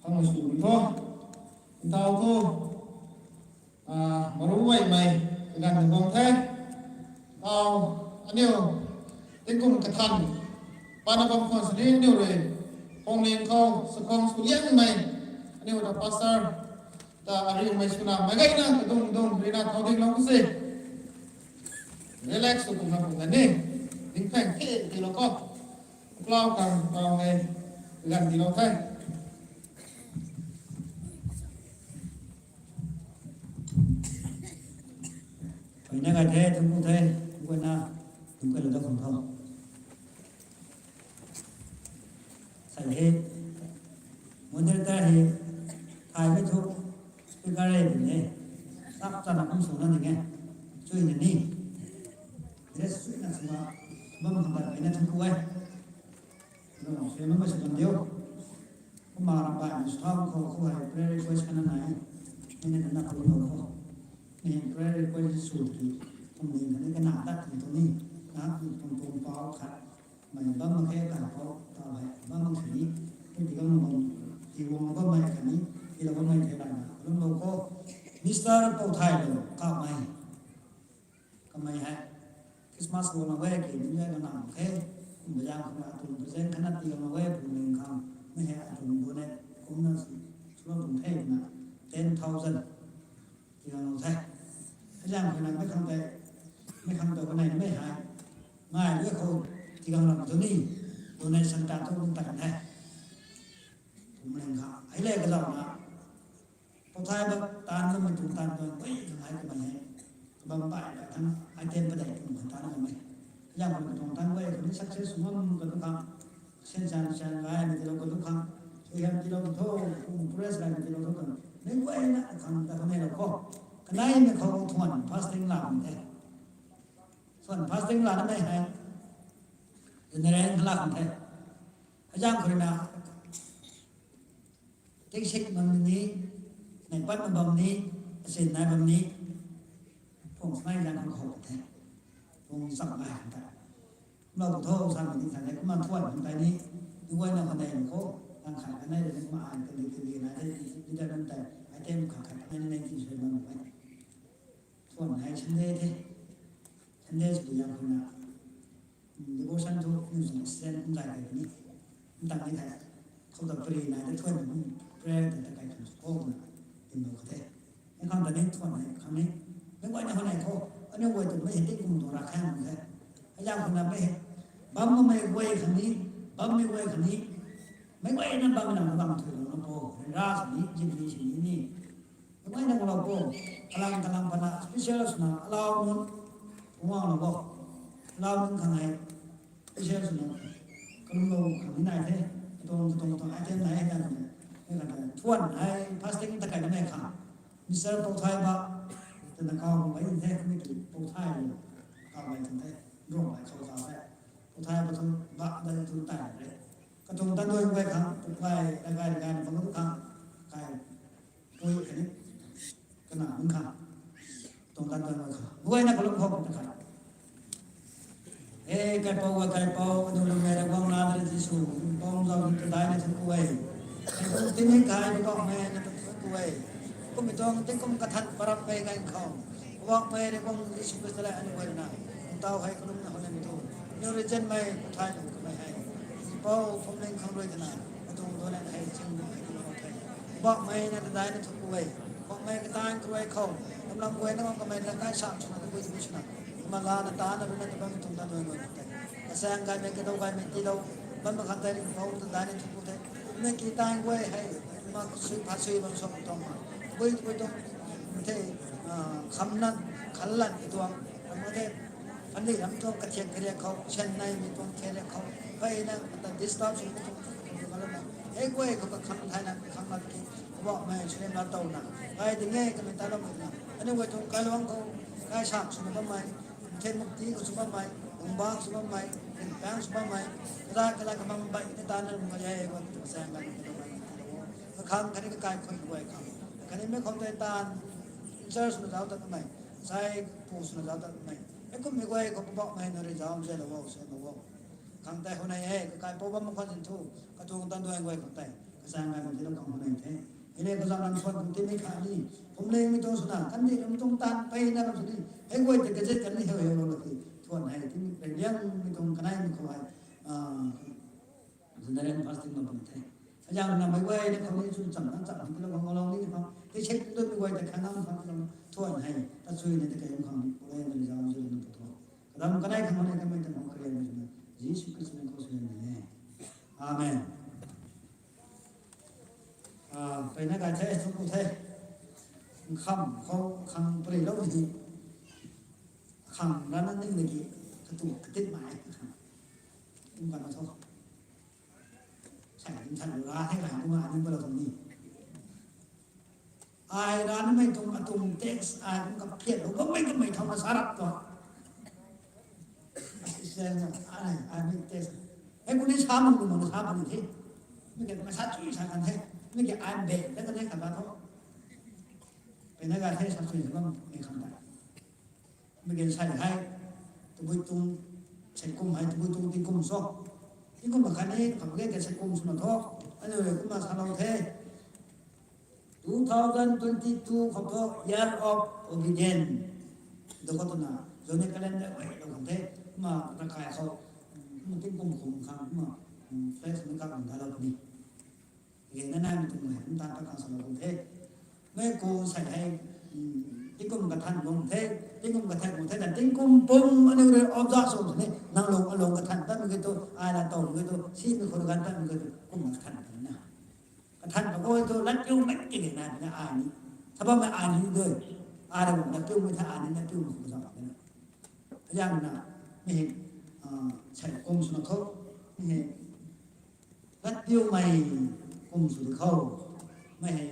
Khang sw ni tho. Ntau tho. Ah, maru guaymei, kaganv na bam the. Tau, aniu, tingkum kathan, pana bam khwan sini aniu rui, Phungling khou, sakhwang sw liangmei, aniu ta pastor, ta ariumei swna, meic gayna, kadung dung, rina thau dinglou se. Relax sw kumna kumna ni, dingpheng the, tilou khou. Klau khang, kau hei, kaganv tilou the. Kaina kai the, thungku the, thungku na, thungku lou da khang tho. Sai he, moderator he, thaymei thu, speaker he, bine, sak chana kum swna ding e, chuina ni. Dress chuina swna, bam khang kaina thungku e. Ravguangc suaihiam mei sw kan diu. Kumna ram baihmei sw thau khou, khou hei prayer request kana nai. Mei na kana khou lou khou. Mei prayer request sw ki. Kum ni khatni kana tat ni tu ni. Na kum kum kum pau khat. Mei bam mak khe ta khou, ta hei bam mak khe ni. Kum ti kam bam, ti guang bammei khatni, tilou bammei the lana. Lung lou khou. Mister Pou Thay lou, kamei. Kamei hei, Christmas guang na e, ki ni e, na nang khe, kum bazang khou na, tum bazang khana ti guang na e, kum ling khang, mei hei, atum bu ne, kum na, sula tum the na, ten thousand, ti guang na the. Bazang khou na, mei khang tei, mei khang tei, kanei mei hei, ngai le khou, ti guang na tu ni, donation ta tu kum ta kan the. Kum ling khang, hei le ka zau na, Pou Thay ba taanv bammei tuang taanv tuang guay khang hei kamei hei. Kabam bai bai thang item padeih tuang khang taanv kamei. Zang khou tuang taanv guay khou ni success sw ngam ka tu khang. Sen san san gay ni tilou ka tu khang. Suaihiam tilou tho, kum press gay ni tilou tho khang. Mei guayna khang ta kamei lou khou. Kanei mei khou thuan fasting la khang the. Thuan fasting la na mei hei. General la khang the. Zang khou na. Tingsik bam ni, nai pat na bam ni, asin nai bam ni, phung snai zan khang khou the, phung cham nai khang the. Kumlou tho sa ni tha le, kumna thuan khang tei ni, ni guayna khang tei khou, lang khat kanei le, kumna ai, kali kali nai the, leader nunc tei, item khat khat kanei ni, nai ti sui bam ni. Thuan nai Sunday the, Sunday sw zang khou na, Devotion thu, aniu zang student kum zay kai ni. Ntang ni thei. Khou ta pray nai ta thuan kum prayer ta ta kai khang sw khou na. Tin lo kha the. Ni khang ta ni thuan nai khang ni. Ni guay na khang nai khou. Aniu guay tu mei hei ti kum tuang ra khang the. Hei zang khou na mei hei. Bam mei guay khang ni. Bam mei guay khang ni. Meic guayna bam na bam thu lou na po. Ra sini, jin ni sini ni. Meic guayna ko lou po. Kalang kalang pana special swna allow nunc. Puang lou po. Allow nunc khang hei. Special swna. Kalum lou khang ni nai the. Katong katong katong item nai hei nai. Hei kata thuan hei fasting ta kai na khang. Mister Pouthai ba. Tana kau bai the kami ki Pouthai. Kau bai the. Rong bai khou ta the. Pouthai ba thu ba da thu tai re. Katung tan doi guay khang, tuk guay, ragai ragai na bang khang, kai, pui kani, kana mung khang, katung tan doi guay khang. Guay na kalum khou ta khang. E, kaipou guay kaipou, anu lu mei ra guang na dara Jisu, pong zau ta dai na thu kuay. Kaipou tini kai, Poubauhmei na ta thu kuay. Kum mi tuang, tingkum kathan parap mei ngai khou. Poubauhmei Ravguangc Jisu Khrista le aniu guay na. Ntau hei kalum na hou na mi tu. Aniu rui zanmei, Pouthai lu kamei hei. Pou phumling khang rui tana. Atung dona hei ching hei kalum the. Poubauhmei na ta dai na thu kuay. Poubauhmei katan kuay khou. Lam lam guay na kamei na kai sam swna ta kuay swna. Mala na ta na rui na ta bam tung ta doi guay na te. Kasang gaymei, kadau gaymei, tiilou bam ma khan tei ring pou ta dai na thu ku the. Na ki tan guay hei, ma sui pha sui bam sop tuang ma. Bui bui tuang, the, ah, kham nan, khan lan ki tuang. Ram ma the, ani ram tuang kathiak kariak khou, Chennai mi tuang kariak khou. Pai na, ta disturb sui tuang, tuang ma lan na. Hei guay khou ka kham thai na, kham lan ki, Poubauhmei, sui na tau na. Pai ding e, kamei ta lam na. Ani guay tuang kai luang khou, kai sam sui na bammei. Nthe mukti khou sw bammei, lungba khou sw bammei, rinpang sw bammei, kala kala kabam bai ni tan na lung kaya e, guay khou seng bai ni kabam bai ni tan na wo. Kakhang khatni kakai khun guay khang. Khatni mei khou tei tan, church na zauc tat mei, sai pu sw na zauc tat mei. E kum mei guay khou Poubauhmei na rui zauc zai la wo, sw na wo. Khang tei hou nai e, kakai pou bam khwan zin thu, katung tan duan guay khou tei. Kasang gai kum ti lam khang hou nai the. Hei le kazauh lam thuan kum ti mei kha ni. Phumling mi tuang swna, kan di lam tuang tan pei na lam sw ni. Hei guay tei gazette kan ni hei hei lo la ki. Thuan hei ti mi rei liang mi tuang kanei mi khou hei. Ah, general fasting lam pun the. Azang na mei guay na khou ni chun cham na cham ti lam khang lo ni khang. Ti sek tu mi guay tei khang nam khang ti lam thuan hei. Ta chui ni tei kai lam khang ni. Pulai na zauc zui na pu thuan. Kadam kanei khang hou nai kamei tei khou karian ni na. Jisu Khrista na khou sui ni ne. Amen. Ah, peyna gay the, thuanc ku the. Nkham khou khang pary lou di. Khang rana ning dagi, katu katit mai khang. Kum kana tho. Sai kum than ra the, ra kum a ning ba lou tho ni. Ai ranmei tuang atuang text ai kum kaphiat lou bammei kamei thau na sa rap tuang. Ai, ai mei text. Hei kum ni sa mak kum na sa puni the. Mi ke ma sa chui sa kan the. Mi ke ai be ta kan the kata tho. Peyna gay the sa chui sa bammei khang ta. Mi ke sai hei. Tabui tuang, sai kum hei, tabui tuang tingkum so. Tingkum ma khatni, kham ge ke sai kum swna tho. Aniu rui kumna salou the. Two thousand twenty-two khou thu Year of Obedience. Dou khou twna, zone calendar guay lou khang the, kumna rakai khou, kumna tingkum khum khang, kumna, mm, flex mi kak nang dalou puni. Ge na nai mi tuang mei, ntan pat khang salou khang the. Mei kou sai hei, mm, tingkum kathan bam the, tingkum kathan bam the, na tingkum pum aniu rui observe sw ni, nang lung alung kathan tat mi ge tu, ai la tau mi ge tu, si mi khou gan tat mi ge tu, kum kathan tat na. Kathan pa khou tu, lat piu mei ti na, na ai ni. Sa bammei ai ni dui. Ai ra bam lat piu mei the ai ni, lat piu mei khou zauc na. Azang na, mi hei, ah, sai kum swna tho, mi hei, lat piu mei kum sw di khou, mi hei,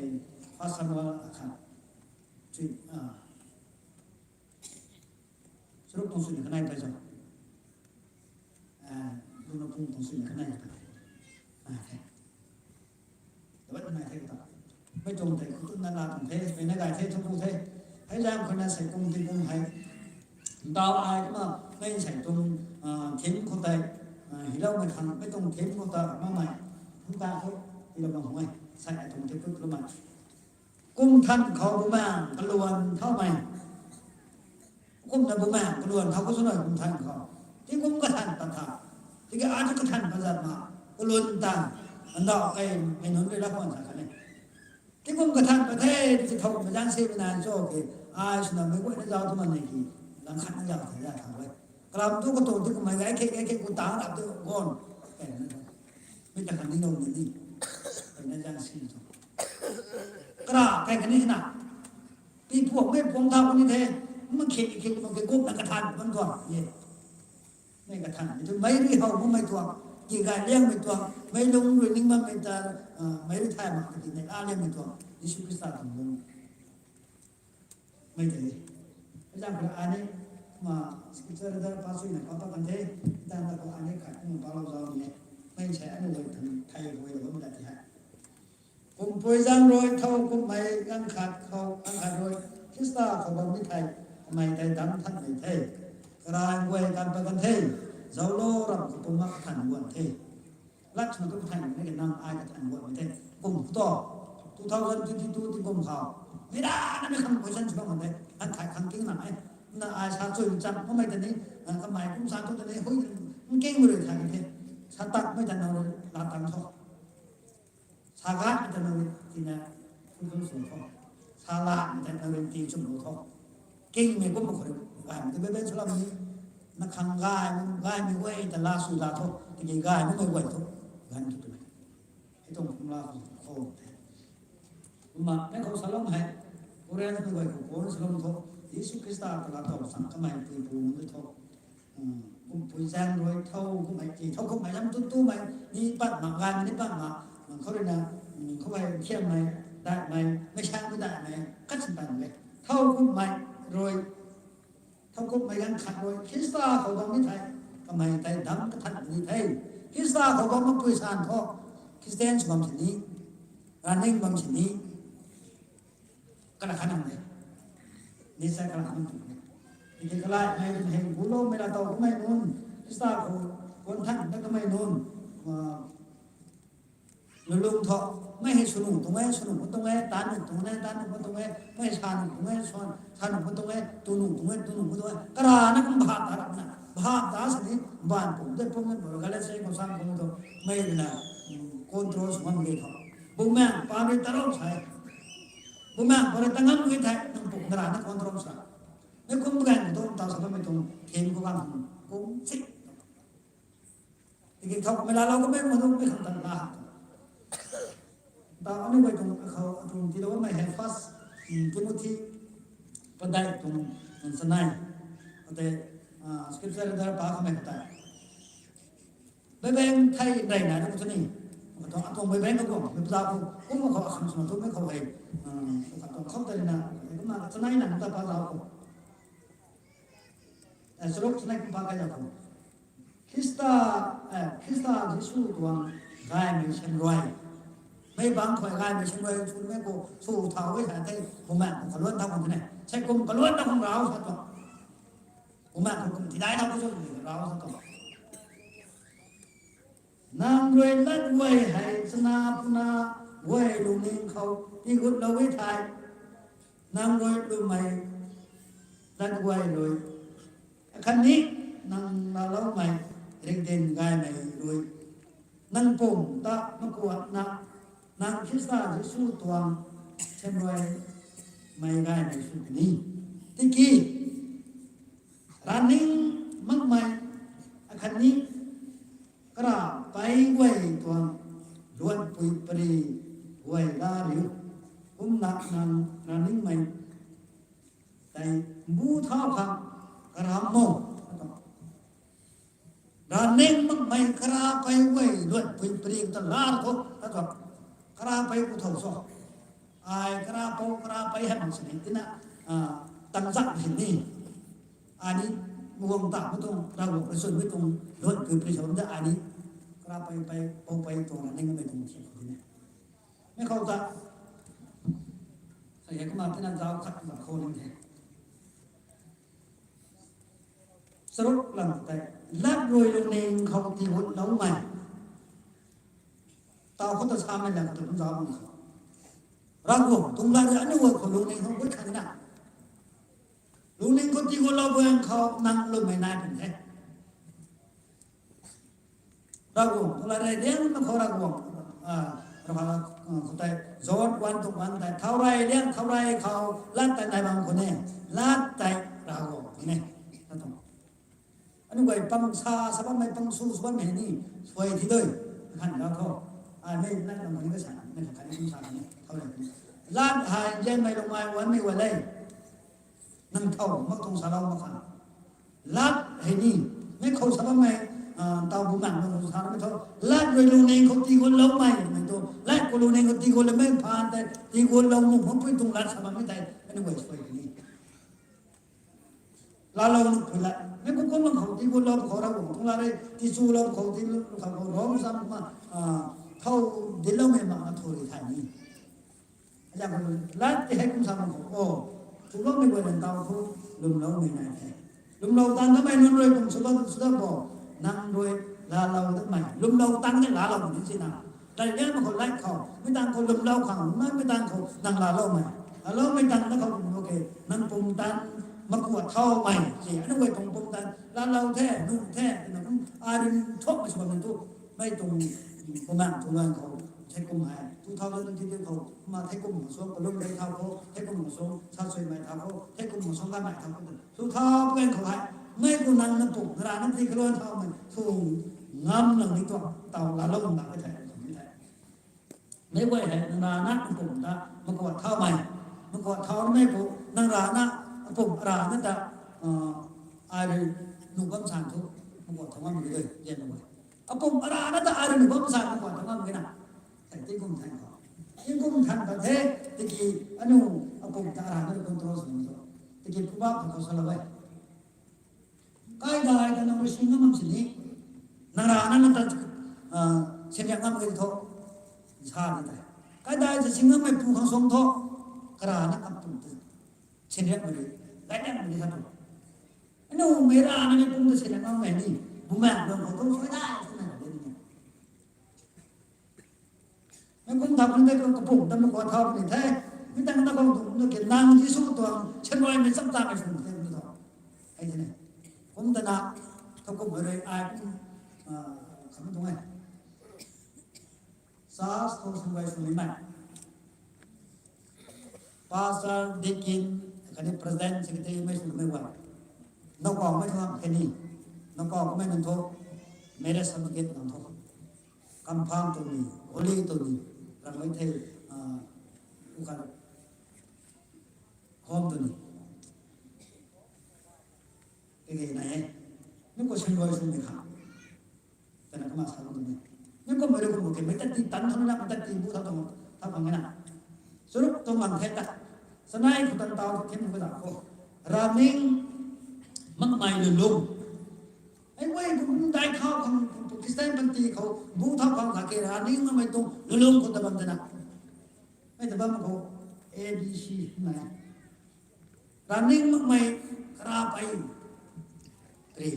First Samuel akhat, three, ah, Charuk tuang sui na kanei pai zauc. Ah, luna pung tuang sui na kanei pai. Ah, the. David nai the ta. Mei tuang tei khou tu na la tuang the, mei na gay the, thuanc ku the. Hei zam khou na sai kum tingkum hei. Ntau ai kumna, mei sai tuang, ah, theme khou tei, ah, hiloumei khang, mei tuang theme khou ta, mamei. Kum ta khou, hilou bam hmei. Sai ai tuang theme khou lou mei. Kum than khou bumaeng kaluan thaumei. Kumna bumaeng kaluan thau khou sw nai kum than khou. Tingkum kathan pat tha. Tiki ai thu kathan pat zat ma. Kaluan tan. Andau kai mei nunc rui lak khwan sa khat ni. Tingkum kathan pat the, tiki thau mei zang se mei nai cho ke. Ai swna mei guay na zauc tu man nei ki. Lang khat na zauc the, zauc tha guay. Kalam tu katuang tingkum mei gay khe, gay khe, ku tang rap tu gon. Kai na. Mei ta khan ni lou ni ni. Kara kai kani na. Pi puak mei puang thau kani the. Ma khik khik ma ke gup na kathan bam tuang. Ye. Mei kathan. Mei tu mei rui how mei tuang. Ki gai liang mei tuang. Mei lung rui ning ma mei ta, ah, mei rui thai ma kati mei la liang mei tuang. Jisu Khrista tuang lung. Mei tei. Zang kha ane, ma scripture da pa sui na pa pa kan the, dan da ko ane khat, um, pa lou zau ni. Mei sai ane wai thang thai wai lou bam da ti hai. Kumpui zang rui, thau kummei ganv khat khou, ganv khat rui, Khrista khou bam ni thei, kamei tei dam than mei the. Karai guay kan pa kan the, zau lou ram khou pum mak than guan the. Lat sw tu thang ni ke nang ai ka thang guan the. Kum khou to, two thousand twenty-two ti kum khou. Mei ra na mei khang question sw bam the. Kan thai khang king na ai. Na ai sa chui cham ko mei ta ni, ah, kamei kum sa tu ta ni, hui, king rui thai the. Sa tak mei ta na rui la tang tho. Sa gat mei ta na rui tina, kum kum sw tho. Sa la mei ta na rui ti chum lo tho. King mei kum khou rui, gai mei ta bebe chula mei. Na khang gai, gai mei guay ta la sw la tho. Tiki gai mei mei guay tho. Gan tu tu mei. Hei tuang kum la khou khou the. Kumna, mei khou salom hei. Korean mei guay khou Korean salom tho. Jisu Khrista ta la tau sang kamei pui pu mun tho. Hmm, kumpui zang rui thau kummei ki, thau kummei lam tu tu mei, ni pat ma, gan ni pat ma, hmm, khou rui na, hmm, khou hei thiam mei, dai mei, mei sang mei dai mei, kat sin tan mei. Thau kummei rui, thau kummei ganv khat rui, Khrista khou bam ni thei, kamei tei dam kathan ni thei. Khrista khou bam ma pui san tho, Christian sw bam sini, running bam sini, Kana khanang de. Ni sa kana khanang de. Tiki kalai mei hei gulo mei la tau kamei nunc. Khrista khou kuan than ta kamei nunc. Ah, lulung tho. Mei hei sunu tung e, sunu tung e, tanu tung e, tanu tung e, mei hei sanu tung e, swan, sanu tung e, tunu tung e, tunu tung e. Kara na kum bhap ta rap na. Bhap ta sini ban pum de pum de, bor gale se ko san pum to. Mei na, mm, control sw ngam ge tho. Bumaengh pa rui ta rau sai. Bumaengh pa rui ta ngam ge thei, nang pum na ra na control sa. Mei kum bumaengh tu ta sa mei tuang them khou kan kum si. Tiki thau mei la lau ko mei ma tu mei khang tan la. Ta ani mei tuang khou tuang ti lo mei hei First, mm, Timothy padai tuang, mm, sanai. Ate, ah, scripture da pa kha mei ta. Bebeng thei rei na tu ni. Atuang, atuang bebeng ko, mei pla ko, kum ko khang suna tu mei khou hei. Ah, atuang khou ta na, kum na chanai na ta pa zau ko. Eh, saruk chanai kum pa kai zau ko. Khrista, eh, Khrista Jisu tuang gaymei syan rui. Mei bang khou gaymei syan rui, chu mei ko, chu thau e sa tei, kum mei ko kaluan thau kum ne. Sai kum kaluan thau kum rau sa tu. Kum mei ko kum tidai thau kum chu rau sa tu. Nang rui lat guay hei chana puna guay lungning khou tigut lou e thei. Nang rui lwmmei lat guay rui. Akhatni nang laloumei ringdin gaymei rui. Nang pum ta makuatna nang Khrista Jisu tuang syan rui mei gaymei sw ni. Tiki Running makmei, akhatni kara pei guay tuang luatpui pari guay la riu. Kumna nang runningmei tei bu thau khang karam mo. Running makmei kara pei guay luatpui pari ta la thu, ta thu. Kara pei ku thau so. Ai kara pou, kara pei hei mak sini tina, ah, tang zak sini. Ani muang ta mei tuang, Ravguangc rui swn mei tuang, luatpui pari sa bam de ani. Kara pei pei, pou pei tuang running mei tuang thiak khou tine. Mei khou ta. Sa hei kumna tina zau khat zau khou ning the. Charuk lang tei, lat rui lungning khou tigut loumei. Tau khou ta samei lang khou ta kum zau bam khou. Ravguangc tuang lat rui aniu guay khou lungning khou gut khat na. Lungning khou tigut lou buang khou nang lwmmei nai pun the. Ravguangc tuang lat rui liang na khou Ravguangc, ah, Ravguangc, ah, khou tei, John one tuang one tei, thau rui liang, thau rui khou, lat tei nai bam khou ne, lat tei Ravguangc khou ne. Tat tuang. Aniu guay pang sa, sa bammei pang su, su bammei ni, suai thi dui, khan la khou. Ai mei lat nang kani ka sa, mei kani kum sa ni, thau le. Lat hei nzianmei lungmei wanmei wa le. Nang thau, mak tuang salou mak kha. Lat hei ni, mei khou sa bammei, ah, tau bu mang nang sa mei thau. Lat rui lungning khou tii guanloumei, mei tu. Lat khou lungning khou tii guanloumei phaan tei, tii guanlou nu, mapui tuang lat sa bammei tei, anyway, sui ni. Laalou nu pui lat. Mei kum kum nang khou tii guanlou khou Ravguangc tuang lat rui, tii chulou khou tii lu khou khou rom zam ma, ah, thau dinloumei ma, ah, thau rui thai ni. Aza khou lat ti hei kum sa mak khou, o, chuloumei guay nang tau khou, lwmloumei nai the. Lwmlou tang kamei nunc rui kum sw bam sw dat bo, nang rui laalou dat mei. Lwmlou tang ni laalou ni si na. Dai lian mak khou lat khou, mi tang khou lwmlou khang, mi, mi tang khou nang laaloumei. Laaloumei tang na khou kum, okay, nang pumtan, makuat thaumei, si, anu guay tuang pumtan, laalou the, nu the, na kum, a rin thok mei sw bam nang tu, mei tuang, kumang, kumang khou, thei kum hei, two thousand twenty khou, ma thei kum khou suang, kalum rei thau khou, thei kum khou suang, sa sui mei thau khou, thei kum khou suang ka mei thau khou, two thousand khou hei, mei kum nang na pum, na ra na ti kaluan thaumei, thung, ngam nang ni tuang, tau laalou nang na ka thei, kum ni thei. Mei guay hei nang ra na apum ta makuat thaumei. Makuat thaumei khou nang ra na apum ara na ta, ah, ai rui nu bam san thu makuat thau ngam mak ge, zian na guay. Apum ara na ta ai rui nu bam san makuat thau ngam ge na. Thei tingkum than khou. Tingkum than ta the, tiki anu apum ta ara na control sw ni thu. Tiki Proverb khou salou e. Kaidai ta nang rui sing ngam bam sini, nang ra na na ta, ah, sing ngam mak ge thu, sa ni tei. Kaidai ta sing ngammei pu khang suang thu, kara na kapum ta sing ngam mak ge, gay ngam mak ge sa tu. Anu mei ra na ni pum ta sing ngammei ni, bumaeng luang khou thu, sui dai, sui dai, sui dai. Mei kum thau khang tei kapum ta makuat thau ni the. Mi tang na khou tu, na ke nang Jisu tuang, shan rui mei cham ta mei sw the, mi thau. Hei the ne. Kum ta na, thau kum rui ai kum, ah, kham tuang e. Church khou shan rui sw ni mei. Pastor, deacon, khatni president, secretary mei sw mei guay. Nowkawmei thu khatni. Nowkawmei nang thu, marriage certificate nang thu. Confirm tu ni, holy tu ni, ramei thei, ah, u khat home tu ni. Kage nai e. Mi khou shan rui sw ni kha. Kana kumna sa lu ni. Mi khou mei rui kum ke mei ta ti tan thau na, mei ta ti bu thau thau, thau khang na. Churuk tuang mang the ta. Sanei khou tan tau thu kim khou da khou. Raning makmei lulung. Ai guay kum dai thau khang, Christian panty khou, bu thau khang kha ke raning makmei tuang lulung khou ta bam de na. Mei ta bam khou, A B C nai. Raning makmei kara pei. Pri.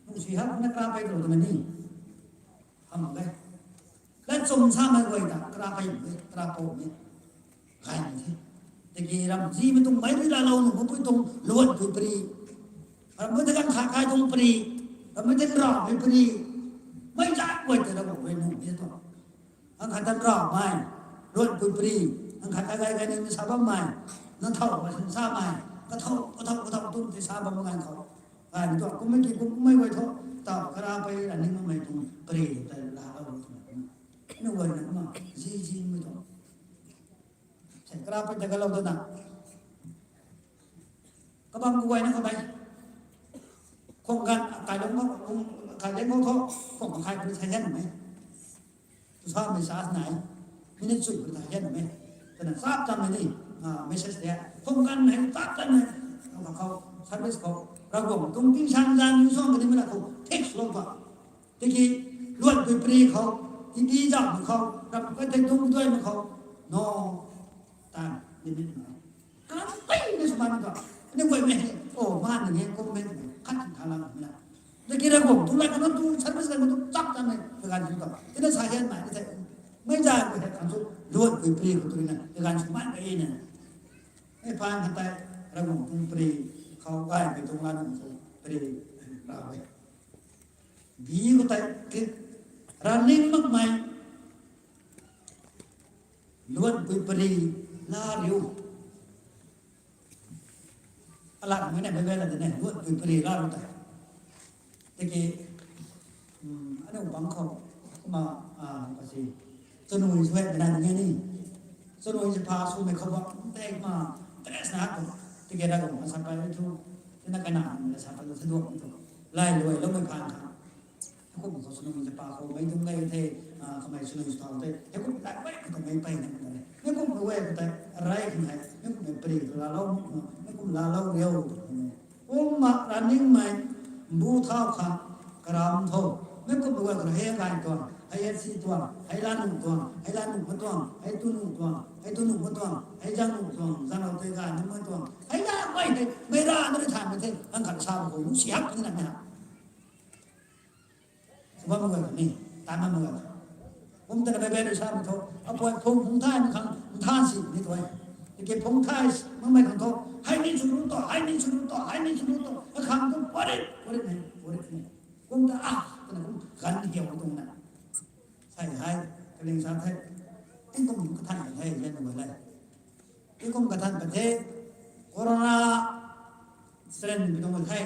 Nuh si hak na kara pei tu na ni. Ham ge. Lat chum sa mei guay ta, kara pei mei, kara pou mei. Gay ni the. Tiki ram zi mei tuang mei rui laalou nu, mapui tuang luat pui pri. Ram mei ta kan kha kai tuang pri. Ram mei ta ra mei pri. Mei zat guay ta ra bou guay nu mei tuang. Ang khat tan raumei, luat pui pri, ang khat khat gay gay ni sa bammei, nang thau ma sin samei, kathau, kathau, kathau tum tei sa bam ngan khou. Ai, mi tuang kummei ki kummei guay thu, tau kara pei ra ning makmei tuang pri tei laalou tu. Ni guay na kumna, zi zi mei tuang. Sei kara pei tei kalou tu na. Kabam kaguay na khou tei. Khwang ganv, kai lung khou, kai lung khou thu, khwang kai pui thai hian mei. Tu sa mei sa nai. Minute chui pui thai hian mei. Kana chap tam mei ni, ah, message de. Khwang ganv hei chap tam mei. Khou, khou, service khou. Ravguangc tuang tingsaengzaeng ni suang kani mei la khou. Text lou pa. Tiki, luat pui pri khou. Tiki zam khou. Ram kai tei dung duai mei khou. No. Time limit mei. Kan pei ni sw man ta. Ni guay mei hei. Oh, man ni hei, kum mei ni. Khat thalang na. Tiki Ravguangc tuang lat khou tu service kan tu chap tan mei. Kaganv tu ta. Tina sa hian mei ni thei. Mei zay khou hei kan tu luat pui pri khou tu ni na. Kaganv sw man mei na. Mei phaan khat tei Ravguangc tuang pri khou gay mei tuang lat khou pri ra e. Bi khou tei ki raning makmei. Luat pui pri la riu. Alat mei na mei bela de ne, luat pui pri la riu ta. Tiki, um, Aniu bang khou, kumna, a, kasi, chanui sw hei na nge ni. Chanui si pha swmei khou ba, tei kumna, dress na ko, ticket na ko, masa pai thu, tina kana, masa pai thu, thu, lai luai loumei phaan kha. Heikum khou chanui si pha khou, mei tung lei the, a, kamei chanui sw thau the, heikum lai pai khou mei pai na ko le. Heikum mei wei khou tei, rai khou hei, heikum mei pri, la lou, heikum la lou riu. Kumna running mei, bu thau khang, karam tho. Mei kum mei wei khou hei gay tuang, hei hei si tuang, hei la nu tuang, hei la nu ma tuang, hei tu nu tuang, hei tu nu ma tuang, hei zang nu tuang, zang lou tei gay nu ma tuang, hei la mei hei, mei ra na ri than mei the, ang khat sa khou nu siak ni na mei ha. Bam gay ni, tan bam gay. Kum tana bebe rui sa mei tho, apui phung phung thay mei khang, nthan si ni tho e. Tiki phung thay makmei khang tho, hei ni sw nu tho, hei ni sw nu tho, hei ni sw nu tho, akhang tu parit, parit ni, parit ni. Kum ta, a, tana kum ganv hiau tuang na. Sai hei, kaling sa the, tingkum kathan hei, yan gay le. Tingkum kathan pat the, corona strain pi tuang the,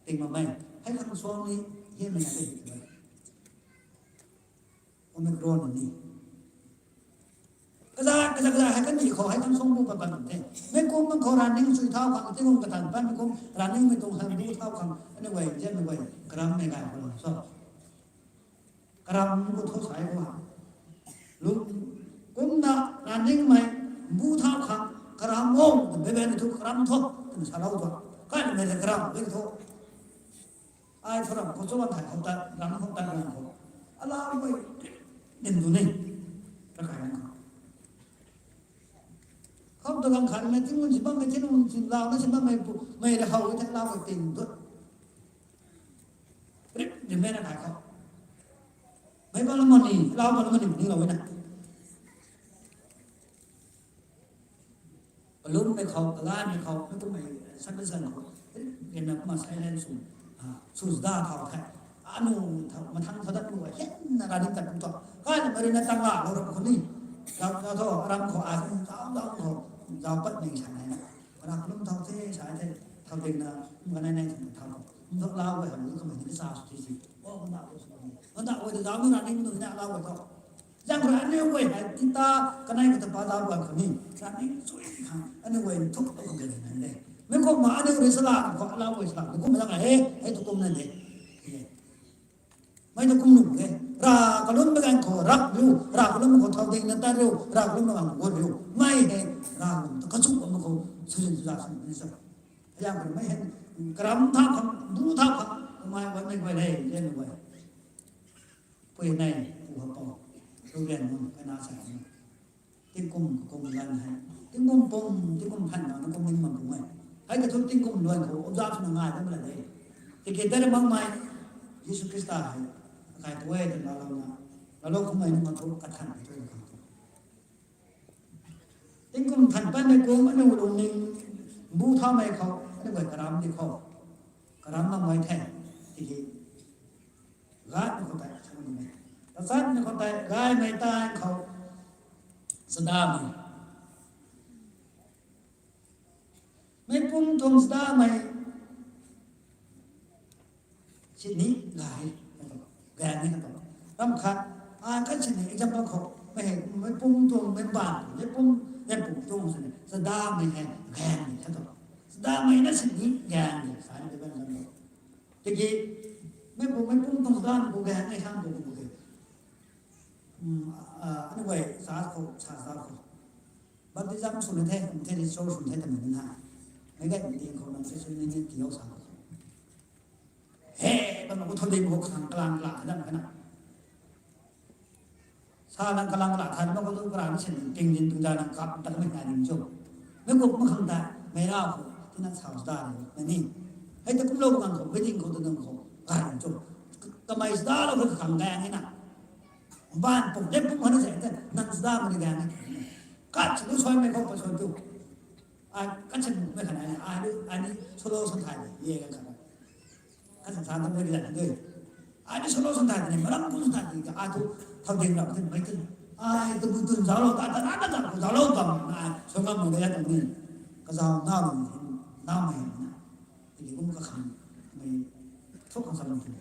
ting makmei. Hei khang suang ni, hiammei na de, Omicron ni. Kaza, kaza, kaza, hei kan ni khou, hei kan sung bu pat pat the. Mei kum man khou running sw thau khang, tingkum kathan pat, mei kum running mei tuang han bu thau khang, aniu guay, zianmei guay, karam mei gay khou so. Karam bu tho sai bu ha. Lu, kumna running mei, bu thau khang, karam o, bebe ni thu karam tho, twna salou tho. Kaimei le karam, bebe tho. Ai thu ram khou chuban thai khou ta, ram khou ta, ram khou. Alau mei, nim tu ni. Rakai ram khou. Khou ta gang khat mei, tingkum si bammei, tingkum si lau na si bammei pu, mei le how the lau mei ting tu. Rip, rip mei na kai khou. Mei bam la mani, lau bam la mani, ni lou na. Kalummei khou, kalanmei khou, mei kummei, sat na san khou. Rip, rip na kumna silence sw, a, sw da thau the. Anu, thau, mathang thau dat nu, hianna running tat kum tho. Kaina mari na tang la, lou ram khou ni. Zau, zau tho, ram khou, a, zau, zau khou, zau pat mei sa nai na. Kana kalum thau the, sa the, thau ding na, kum kanei nei thau thau. Kum thau lau guay hang, kum ni sa sw thi si. O, kum na lau sw ni. Kum na guay ta zau ni running nu na lau guay tho. Zang khou aniu guay hei, tita, kanei kata pa lau guay khou ni. Running sw khang, aniu guay thuk lau khang de na de. Mei kum ma aniu rui sala khou, lau guay sala, mei kum zang hei, hei tu kum na de. Mei tu kum nu de. Ra kalum mei ganv khou, rak riu, ra kalum khou thau ding na tat riu, ra kalum mei ganv khou gut riu. Mei hei, ra kalum ta kachuk bam khou, sw zin sw za sw ni sa. Hei yang khou mei hei, karam thau khang, bu thau khang, mei wan mei guay le, le mei guay. Pui nei, pu ha pou, lu rian nunc, kana sa nunc. Tingkum, kum lan hei. Tingkum pum, tingkum phan na, kum ning man pum hei. Hei ka thu tingkum luan khou, observe na ngai bam la de. Tiki tei makmei, Jisu Khrista hei. Akai tu e, tei lalouna. Lalou kummei nunc khang thu, kathan hei tu e khang thu. Tingkum than patmei kum, aniu lungning, bu thaumei khou, aniu guay karam di khou. Karam makmei the, tiki. Gatmei khou tei, sa ni mei. Tachatmei khou tei, gaymei tei khou. Chadamei. Meic pum tuang chadamei. Sini gay, gaeng ni kha tu. Ram khat, a, kan sini example khou, mei hei, meic pum tuang, meic baan, meic pum, meic pum tuang sini, chadamei hei, gaeng ni kha tu. Chadamei na sini, gaeng ni, sa ni de ban lam lo. Tiki, meic pum, meic pum tuang chadamei khou gaeng ni sa tu khou de. Um, a, aniu guay, sa khou, sa, sa khou. Baptism sw ni the, kum the, restore sw ni the, twmei na. Meic gaymei ting khou nang se sw ni ni tiiloumei sa khou. He, bam khou thau ding khou khang kalang la, dam khana. Sa lang kalang la, than bam khou tu kalang sin ting din tung da nang kap, tak mei na ding cho. Meic guay kum khang ta, mei rau khou, tina sa da ni, na ni. Hei ta kumlou khang khou, mei ding khou, tu nang khou, gay ding cho. Kamei sa lou khou khang gay ni na. Baan pum, de pum hana se, nang sa da mani gay ni. Kat si lu suaimei khou pa suan tu. Ai, kat si mei khana ni, ai lu, ai ni solo san thai ni, ye kan khana. Kat sa sa tam de gay ni. Ai ni solo san thai ni, maram kum san thai ni, ai tu thau ding rap tin, mei tin. Ai tu bu tun zauclou ta, ta na na zau, zauclou bam, ai, sw ngam mei gay ta ni. Kazau nau ni, nau mei na. Tiki kum kakhang, mei, thuk khang sa mei.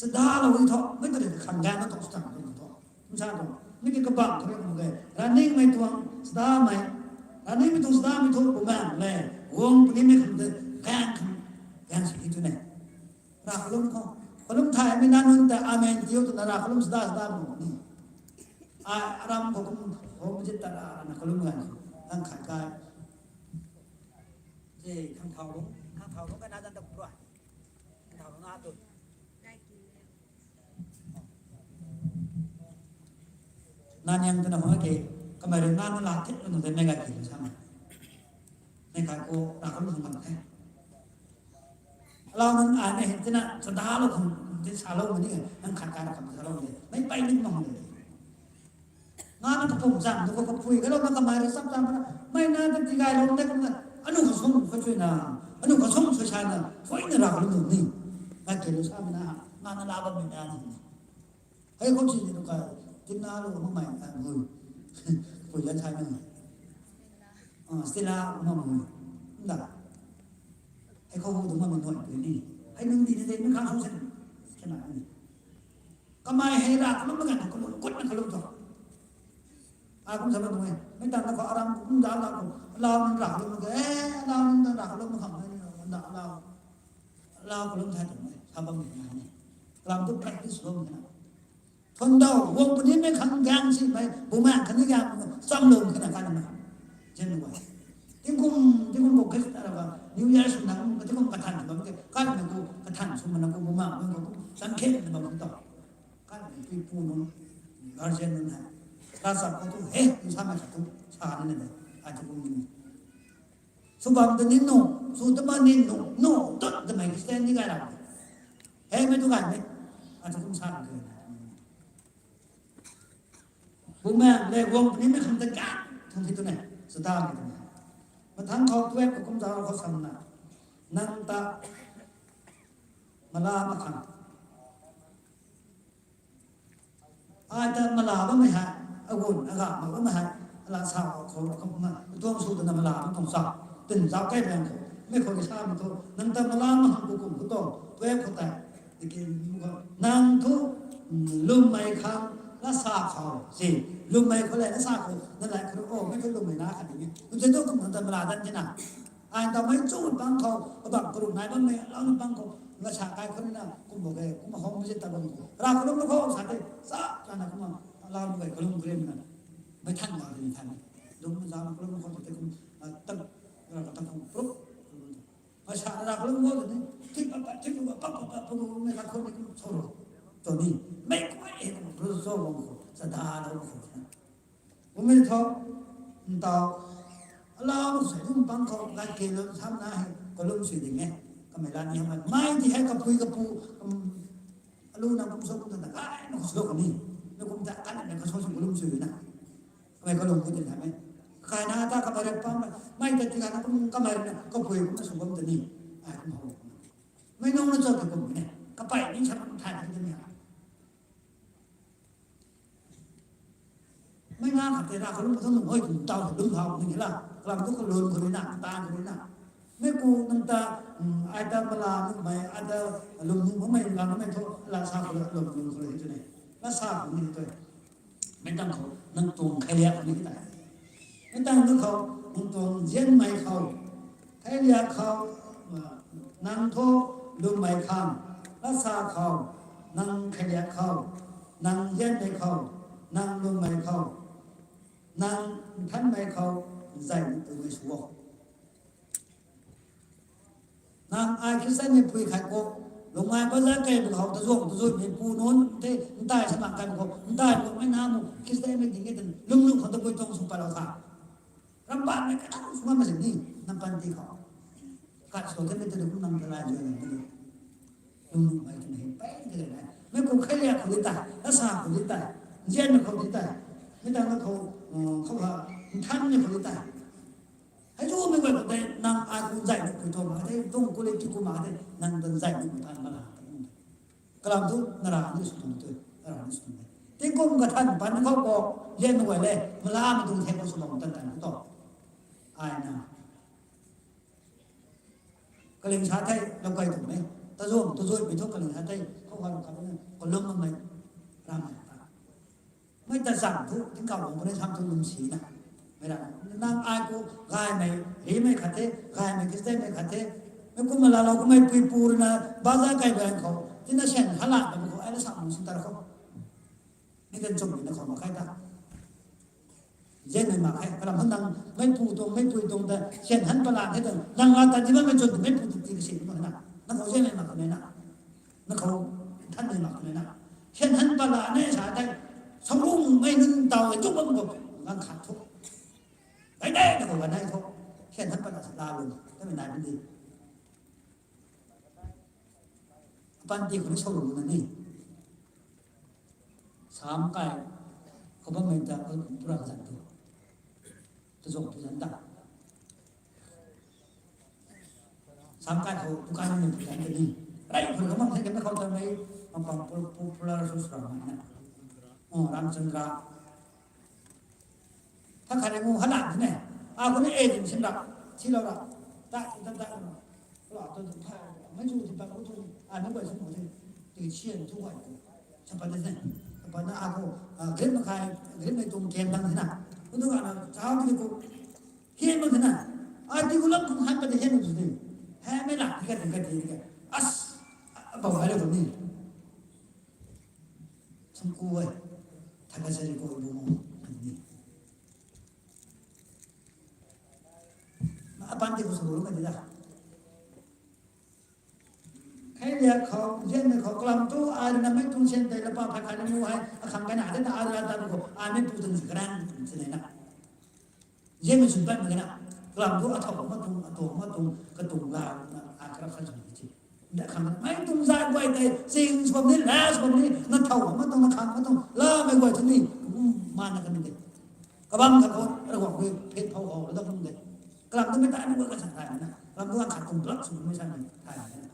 Chadalou e thu, mei ta rui khang gaeng na thu sw tang e thu. Kum sa thu, mei ki kabang khou rui kum ke, raningmei tuang chadamei, raningmei tuang chadamei thu bumaengh le, guang punimei khang tei gaeng khang, gaeng sw ni tu ne. Rav kalum khou, kalum thaymei na nunc ta amen tiu twna rav kalum chada chada bam ni. Ai, aram khou kum, kum jit ta ra na kalum gaeng khou, gaeng khat kai. Ji, khang thau lung, khang thau lung ka na dan ta kum rui. Khang thau lung na tu. Nanyang twna hua ke, kamei rui na na la thit lung tei mei gay ki sa. Mei khat khou rav kalum khang bam the. Alau nunc ai na hei tina chadalou khang, ti salou ma ni, nang khat kai na khang salou de. Mei pey ni mak de. Nga na kapum zang, nu khou kapui, kalou na kamei rui chap cham na, mei na ta tigaylou de kumna, anu khou sung khou chuina, anu khou sung sui sa na, phuina rav kalum ni. Gay ki lu sa mei na, nga na la bammei na ni. Hei khou si ni tu ka, tina lu makmei, a, mui. Pui lan sa na. A, Stella makmei. Nda. Hei khou hu tu makmei nuai pui ni. Hei nung di ni de, nung khang sung sen. Kena ni. Kamei hei rav kalum mak ganv khou kalum, kutna kalum tu. A kum sa bam tuang e. Mei tang na khou aram kum da la khou. Alau nunc rav kalum mak ge, e, alau nunc rav kalum mak khang, e, nda alau. Alau kalum thay tuang e, sa bam ni na ni. Kalam tu practice lou na. Thundau, guang punimei khang gaeng simei, bumaengh khatni gaeng chamlou khe na kan na. Zen guay. Tingkum, tingkum khou Christmas ra ba, New Year sw na kum, tingkum kathan sw bam ke, kanmei khou kathan sw mana khou bumaengh khou kum, cham khe na bam khou tau. Kanmei pi pu nunc, guardian nunc hei. Ravchap khou tu, he, tu samei khat tu, sa ni na de, ai tu kum ni. Sw bam ta ni nu, sw ta ma ni nu, nu, tut ta mei Christian ni gay ra. He mei tu gay mei, ai tu kum sa ni de. Bumaengh le guang punimei khang ta gaeng thung thi tu ne, chadamei tu ne. Mathang khou twelve khou kum zauc khou sam na. Nang ta mala mak khang. Ai ta mala bammei hei, agun, aga mak bammei hei, ala sa khou, khou, khou, ma, tuang sw twna mala mak tuang sa, tin zauc kai bang khou, mei khou ni sa mak thu, nang ta mala mak khang ku kum khou tuang, twelve khou tei, tiki, nang thu, mm, lwmmei khang, la sa khou, si, lwmmei khou le, la sa khou, na lai khou, o, mei thu lwmmei na khat ni, tu se tu kum nang ta mala dan tina. Ai ta mei chu bang khou, kabang karu nai bammei, lau na bang khou, nga sa kai khou ni na, kum bo ke, kum hom mei ta bam khou. Rav kalum na khou, sa te, sa, sa na kum, lau na kai kalum krim na. Mei than ma ni than. Lum na zam kalum khou te kum, a, tak, ra ka tak kum, prup. Mei sa rav kalum khou ni, tik pa pa, tik pa pa, pa pa, pa pa, mei ka khou ni kum, soro. To ni, mei kuai e kum, ru so bam khou, sa da lou khou. Kummei thu, ntau, alau sei kum bang khou, gay ke lou sam na hei, kalum sui ding e. Kamei la ni hei, mei di hei kapui kapu, um, alu na kum so kum ta, gay na khou sui kani. Na kum ta, kan na khou so sui kalum sui na. Kamei kalum khou tin hei mei. Kai na ta kamei rui pam, mei ta ti gay na kum kamei rui na, kapui kum na sui kum ta ni. Ai kum hou. Mei nung na cho ta kum ni. Kapey ni sa kum thai ni ni. Mei na khat tei rav kalum khou thu nung hoi kum tau ta lum thau ni la. Kalam tu kalum khou ni na, katan khou ni na. Mei ku nang ta, um, ai ta mala nunc mei, ai ta lwm nunc mei, nang mei thu, la sa khou lwm nunc khou ni tu ne. La sa khou ni tu. Mei tang khou, nang tuang khailiak khou ni ta. Mei tang nunc khou, nang tuang nzianmei khou. Khailiak khou, nang thu lwmmei khang, la sa khou, nang khailiak khou, nang nzianmei khou, nang lwmmei khou, nang nthanmei khou, nzei ni twmei sw o. Nang ai Khristianmei pui khat khou, lungmei baza kei bu khou, tazuang tazuimei pu nunc, te, ntai sa mak kai bu khou, ntai bu mei na mu, Khristianmei ding e ten, lum lum khou tabui tuang sw patlou tha. Ramh bammei kata sw ngam ma sini, nang panty khou. Kat sw the mei ta kum nang ta lai zuay na mei. Lum lum mei twmei hei pey de na. Mei kum khailiak khou di tei, la sa khou di tei, nzianmei khou di tei. Mei tang na khou, khou ha, nthanmei khou di tei. Hei zumei guay khou tei nang ai kum nzei ni pui tuang ma tei, tuang ku le ti kum ma tei, nang ta nzei ni pui tan ma la. Kalam tu, na ra ni sw tuang tu, na ra ni sw tuang. Tingkum kathan pan khou khou, nzianmei guay le, malamei tuang the khou sw bam tan tan khou tu. Ai na. Kaling sa thei, lou kai tuang e. Tazuang, tazuimei thu kaling sa thei, Khou khat na, kalum mei, ram mei ta. Mei ta zam thu, tingkauh lung puni sam thu lum si na. Mei ra, nang ai khou gaymei, rimei khat the, gaymei Christian mei khat the. Mei kum la lou kummei pui pu rui na, baza kai bang khou, tina syan hala na khou, ai la sam lung sin ta khou. Mei kan chum na khou ma kai ta. Zianmei mak khe, kalam han nang, mei pu tuang, mei pui tuang ta, syan han pala the tuang, nang la ta di bammei chun, mei pu tu ti ka si ma na. Na khou zianmei mak khe na. Na khou thanmei mak khe na. Syan han pala ne sa tei, saulung mei nunc taw e, tu bam khou, ngang khat thu. Dai dai na khou ka nai thu. Syan han pala sa la lu, ta mei nai bam di. Panty khou ni saulung na ni. Sam kai, khou bammei ta, khou pura zan tu. Tu zong pu zan ta. Sam kai khou, tu kai ni pu zan ta ni. Rai khou khou mam the kan khou ta mei, mam pang pu-, pu-, popular resource ram na. Oh, Ramchandra. Tha khat ngu halat ne. A khou ni e din sin ra, si lou ra. Ta, ta, ta, ta. Ra, ta, ta, ta. Mei chu ti pa khou chu. A, na guay sin khou ti. Ti sian chu guay khou. Sa pa de ne. Sa pa na a khou, a, green makai, green mei tuang kem dang na. Khou tu ka na, chau ti khou. Hian mak na. A ti khou lam khou han pa de hian mak tu ni. Hai mei la, ti ka, ti ka, ti ka. As, a, a, bau hai la khou ni. Sum ku e. Tha ka sa ri khou bu mo. Ni. Apan ti khou sum lu ka di da. Khai liak khou, zianmei khou, kalam tu, ai rui na mei tuang syan tei la pa phay khat ni mu hei, akhang kai na, tei na, ai rui na ta khou, ai mei pu tuang si karang, si nei na. Zianmei swn pat mak na, kalam tu, athau ma tuang, athau ma tuang, katuang la, na, ai corruption swn ti. Nda khang, mei tuang zat guay tei, ching swan ni, la swan ni, na thau ma tuang, na khang ma tuang, la mei guay tu ni, mm, ma na kan de. Kabang khat khou, Ravguangc rui phet phou khou, la da kan de. Kalam tu mei ta ni guay ka sa thai na, kalam tu khat tuang block swn mei sa ni thai na.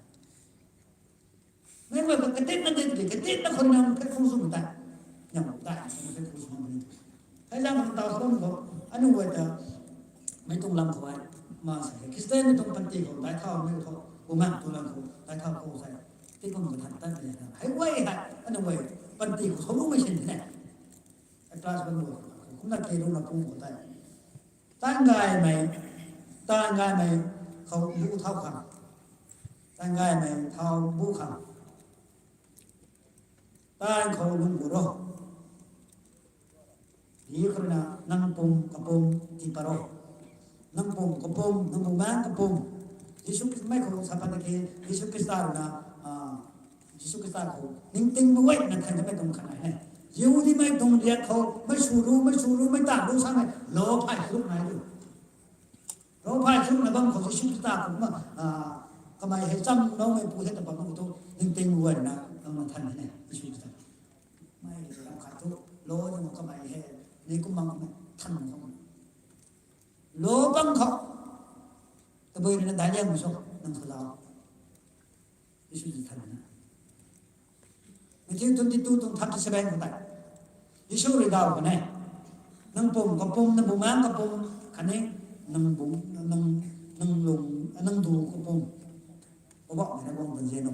Mei guay ka katit na de, katit na khou na, phet phou swn ta. Nyam ta, phet phou swn ni. Hei zang khou tau sw bam khou, aniu guay ta, mei tuang lam khou ai, ma sa, Christian mei tuang panty khou, dai thau mei khou, bumaengc tuang lam khou, dai thau khou sa, ti kum ka than tan de na. Hei guay hei, aniu guay, panty khou sw lu mei sin de na. Hei class bam khou, kumna ke lu na pung khou tei. Tan gaymei, tan gaymei khou bu thau khang. Tan gaymei thau bu khang. Tan khou lung bu ro. Di khou rui na nang pum kapum ti pa ro. Nang pum kapum, nang bumaengc kapum. Jisu Khrista mei khou sa pat ki, Jisu Khrista rui na, ah, Jisu Khrista khou ningting mei guay na than mei tuang khat nai ne. Jihudimei tuang riak khou, mei sw lu, mei sw lu, mei tan lu sa mei, lo phay sw lu nai lu. Lo phay sw lu na bam khou Jisu Khrista khou ma, ah, kamei hei cham lou mei pu hei ta bam khou tu, ningting mei guay na, nang na than ne, Jisu Khrista. Mei ram khat thu, lo na kamei hei, ni kum bam khou than khou. Lo bam khou, tabui rui na daic liang mei sw, nang sw lau. Jisu ti than na. Matthew twenty two tuang thirty seven khou tei. Jisu rui daw khou ne. Nang pum kapum, nang bumaengc kapum, khatni nang bung, nang, nang lung, nang du kapum. Poubauhmei Ravguangc tuang zian o.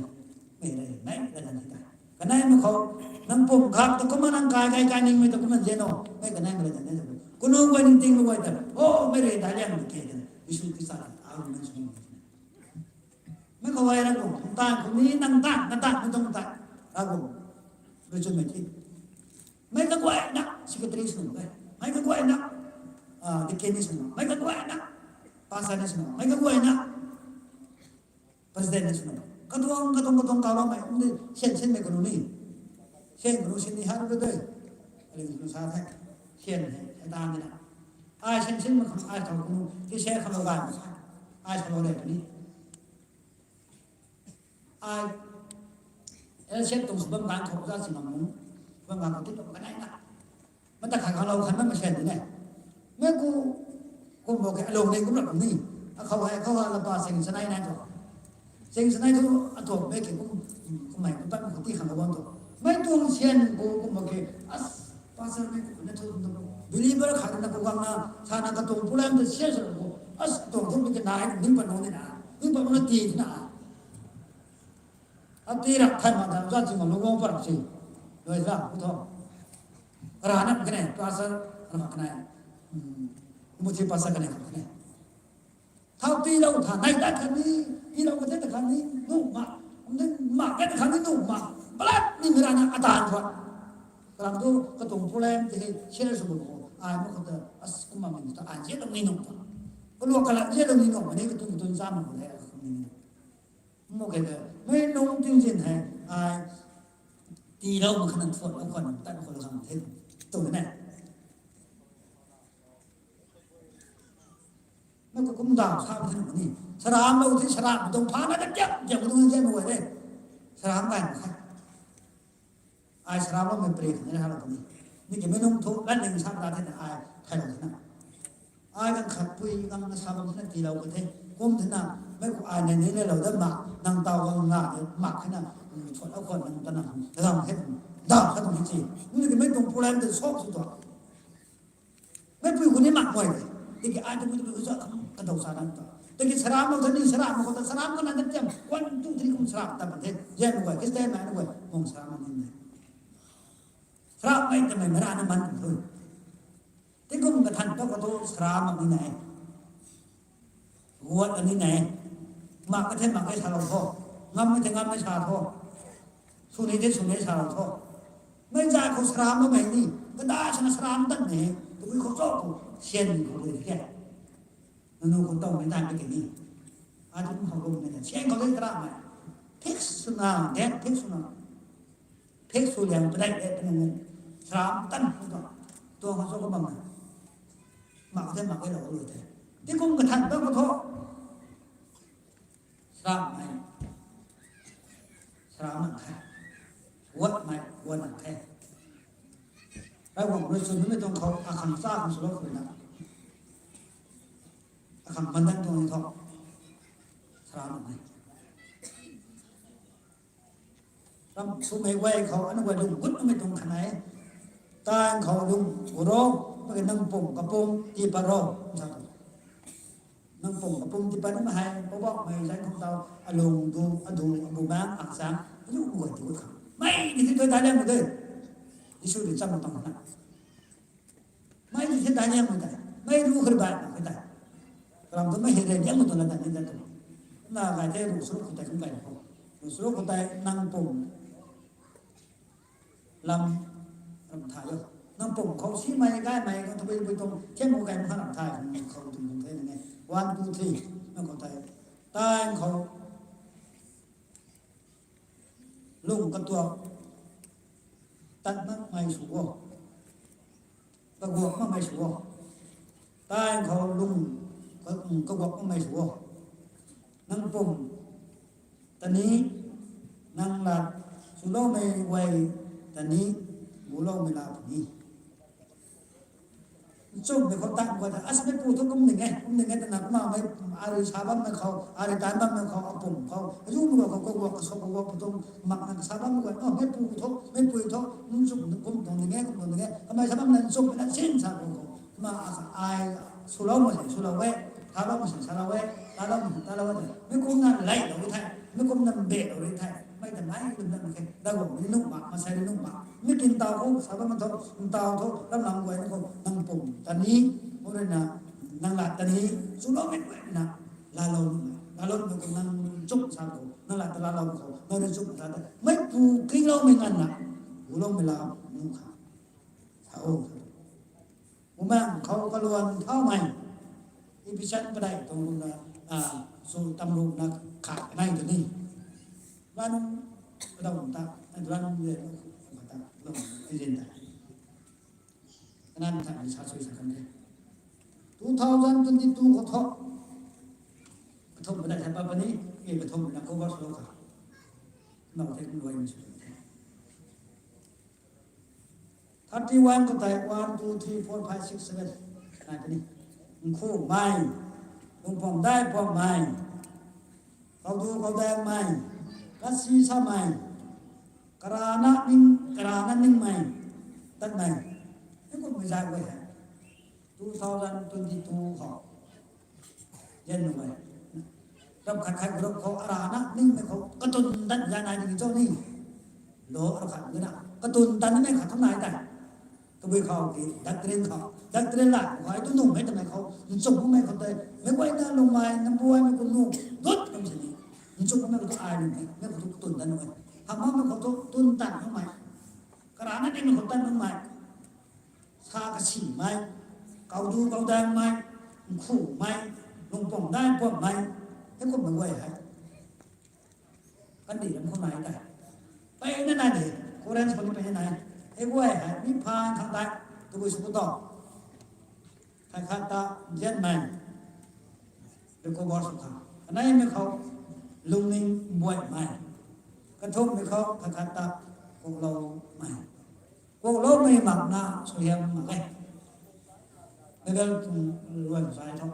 Mei rui, mei rui nang ti ta. Kanei mei khou, nang pum khat ta kumna nang kai, kai, kai ningmei ta kumna zian o. Mei kanei mei rui nang ta. Kunu guay ningting lu guay ta. Oh, mei rui daic liang mei ke ta. Jisu Khrista ta, a lu nang sw mei. Mei khou ai Ravguangc tuang taanv khou ni nang taanv, na taanv, mei tuang taanv. Ravguangc rui chwn mei ti. Mei kaguayna secretary sw nuh e. Mei kaguayna, ah, deacon ni sw nuh. Mei kaguayna pastor ni sw nuh. Mei kaguayna president ni sw nuh. Katuang, katuang, katuang kawloumei, um di, syan, syan mei kanu ni. Syan kanu syan ni ha ru de. Aling kanu sa the. Syan hei, hei taanv di na. Ai syan, syan mei khang, ai thau kanu, ti syan khang lou gay mei sa. Ai sa lou de ni. Ai, L C F tuang sw bam ganv khou za si mak nung, bam ganv khou tip ram kanei na. Mata khat khang lou khan na mei syan di ne. Mei ku, kum bo ke alung ni kum ram ni. Akhou hei, akhou hei la pa sing sanei nai thu. Sing sanei thu, atuang mei ke kum, kum mei kum pat kum ti khang lou bam thu. Mei tuang syan ku kum bo ke, as, Pastor mei ku na thu kum thu. Believer khat na ku gang na, sa na katuang pulam ta syan sa ku. As, tuang thu mei ke nai, ning pat nung ni na. Ning pat nung na ti na. Ati rak thay ma ta za chi ma lungwang par si. Loi za ku tho. Ra na kane, pastor, ra kane. Muthi pastor kane kane. Thau pi lou tha nai dat khan ni, pi lou ka te ta khan ni, nu ma. Kum de ma ka ta khan ni nu ma. Balat ni mira na atan thua. Kalam tu katung problem te he share su bu ko. Ai ma ko ta as kuma min ta ai je ta ni nu ta. Ko lo kala je ta ni nu ma ni katung tun za ma ko le ka ni. Mo ke ta, mei nung ting zin hei, ai, ti lou ma khan thua lou khan ta ko lo khan the. Tu ne. Na ko kum dau sa ba the ni. Saram lou the, saram tuang pha na ta kiap kiap tuang je mo de. Saram kai mo kha. Ai saram lou mei pre ni ha lou ni. Ni ke mei nung thu lan ning sa ta the na ai thai lou the na. Ai kan khat pui kan na sa bam the na ti lou ka the. Kum the na mei ko ai na ni le lou da ma nang tau kan nga de ma khe na. Thua lou khan nang ta na. Ram he. Da sa tuang chi. Ni ke mei tuang problem de sok su tu. Mei pui hu ni mak guay de. Tiki ai tu pui tu pui hu sa kam ka dou sa nang ta. Tiki saram lou the ni saram ko ta saram ko na ta tiam. One, two, three kum saram ta ba the. Yen guay, kis te man guay, mong saram ni ne. Saram mei ta mei mara na man tu. Ti kum ka than to ka tu saram ni ne. Guat ani ne. Mak ka the mak ka sa lou tho. Ngam ka the ngam ka sa tho. Suni the suni sa lou tho. Mei zai khou saram mei ni. Ka da sana saram tan ne. Tu khou cho khou sian ni khou le ke. Nanu khou tau mei dan ke ni. A tu khou lou mei sian khou le tra mei. Fix suna, date fix suna. Fix su liang padai le panu. Saram tan khou to. Tu khou cho khou bam na. Mak ka the mak ka lou le the. Ti kum ka than to ka tho. Saram mei, saram nang the. Guat mei, guat nang the. Ravguangc rui chwn mei tuang khou, akhang cha khang swlou khou na. Akhang mandan tuang ni tho. Saram nang the. Ram swmei guay khou, anu guay lung gut mei tuang khanei. Tan khou lung gut ro, mei nang pum kapum, ti pat ro, sa tu. Nang pum kapum ti pat na hei, Poubauhmei zan khou tau, alung du, adu, abu bang, akchang, azu guay ti gut khang. Mei ni ti tu dai liang mu de. Jisu ni cham tang na. Mei ni ti dai liang mu de. Mei ru khur bai na khur dai. Kalam tu mei hei re liang mu tu la dai ni da tu. Na gai the ru suru khou tei kum gai khou. Ru suru khou tei nang pum. Lam ram thay o. Nang pum khou simei, gaymei, kang tabui bui tuang, thian mu kai mu kha ram thay, khou tuang tuang the nang e. One, two, three. Nang khou tei. Tan khou. Lung katuak. Tat makmei sw o. Kaguak makmei sw o. Tan khou lung ka-, kaguak makmei sw o. Nang pum. Tani, nang lat, swloumei guay, tani, guloumei lat tani. Nchumhmei khou tan guay ta, as mei pu thu kum ning e, kum ning e twna kumna mei, arui sa bammei khou, arui tan bammei khou, apum khou, azu mei khou, kaguak, kasok, kaguak, katung, mak na kasa bammei guay, oh, mei pu thu, mei pui thu, nchumh, kum tuang ning e, kum tuang ning e, kamei sa bam na nchumhmei na sin sa kum khou, kumna asa ai, swlou ma se, swlou e, tha lou ma se, sa lou e, ta lou ma se, ta lou e, mei kumna lei lou the, mei kumna mbe lou the, mei ta nai lum na khe, Ravguangc ni nuh mak, masei ni nuh mak, mei kin tau khou, sa bam ma thu, ntau thu, ram lam guay ni khou, nang pum tani, khou rui na, nang lat tani, swloumei guay na, laalou nuh mak, laalou nuh khou nang chuk sa khou, nang lat ta laalou khou, nang rui chuk sa ta, mei pu kingloumei nganvna, guloumei lam nuh kha, sa o. Bumaengh khou kaluan thaumei, Ephesian padeih tuang rui na, a, sw tam rui na khat kanei tu ni. Ranv, kadau ta, ranv de, ta, lou, ijin ta. Kanan ta ni sa sui sa kan de. Two thousand twenty-two khou thu. Kathumh padeih sa pa pa ni, e kathumh na cover swlou kha. Nau the kum luai ni sw the. Thirty-one khou tei, one, two, three, four, five, six, seven. Nai puni. Nkhu mei. Lungpuam dai puam mei. Kaudu kaudang mei. Kasi sa mei. Karana ning, karana ning mei. Tat mei. Ni kum mei zai guay hei. Two thousand twenty-two khou. Yen nu mei. Ram khat khat group khou arana ningmei khou katun tan zan nai ding cho ni. Lo ara khat guna katun tan nimei khat thang nai tei. Tabui khou ki doctrine khou, doctrine la khou ai tu nung mei tamei khou, nchuk mei khou tei, mei guay na lung mai, na buai mei ku nu, dut kam sini. Nchuk mei khou tu ai ni mei, mei khou tu katun tan mei. Hamma mei khou tu tun tan mei. Karana ningmei khou tan mei. Sa kasi mei, kau du kau dang mei, nkhu mei, lungpung dai puam mei, hei kum mei guay hei. Kandih ram khou nai tei. Peyna nai de, Corinth khou ni peyna nai. Hei guay hei, mi phaan khang tei, tabui sw ku tho. Khat khat ta, nzianmei, recover sw khang. Kaneimei khou, lungning buaimei. Kathumhmei khou, khat khat ta, kuakloumei. Kuakloumei makna suaihiam mak e. Bible tuang luan sai tho.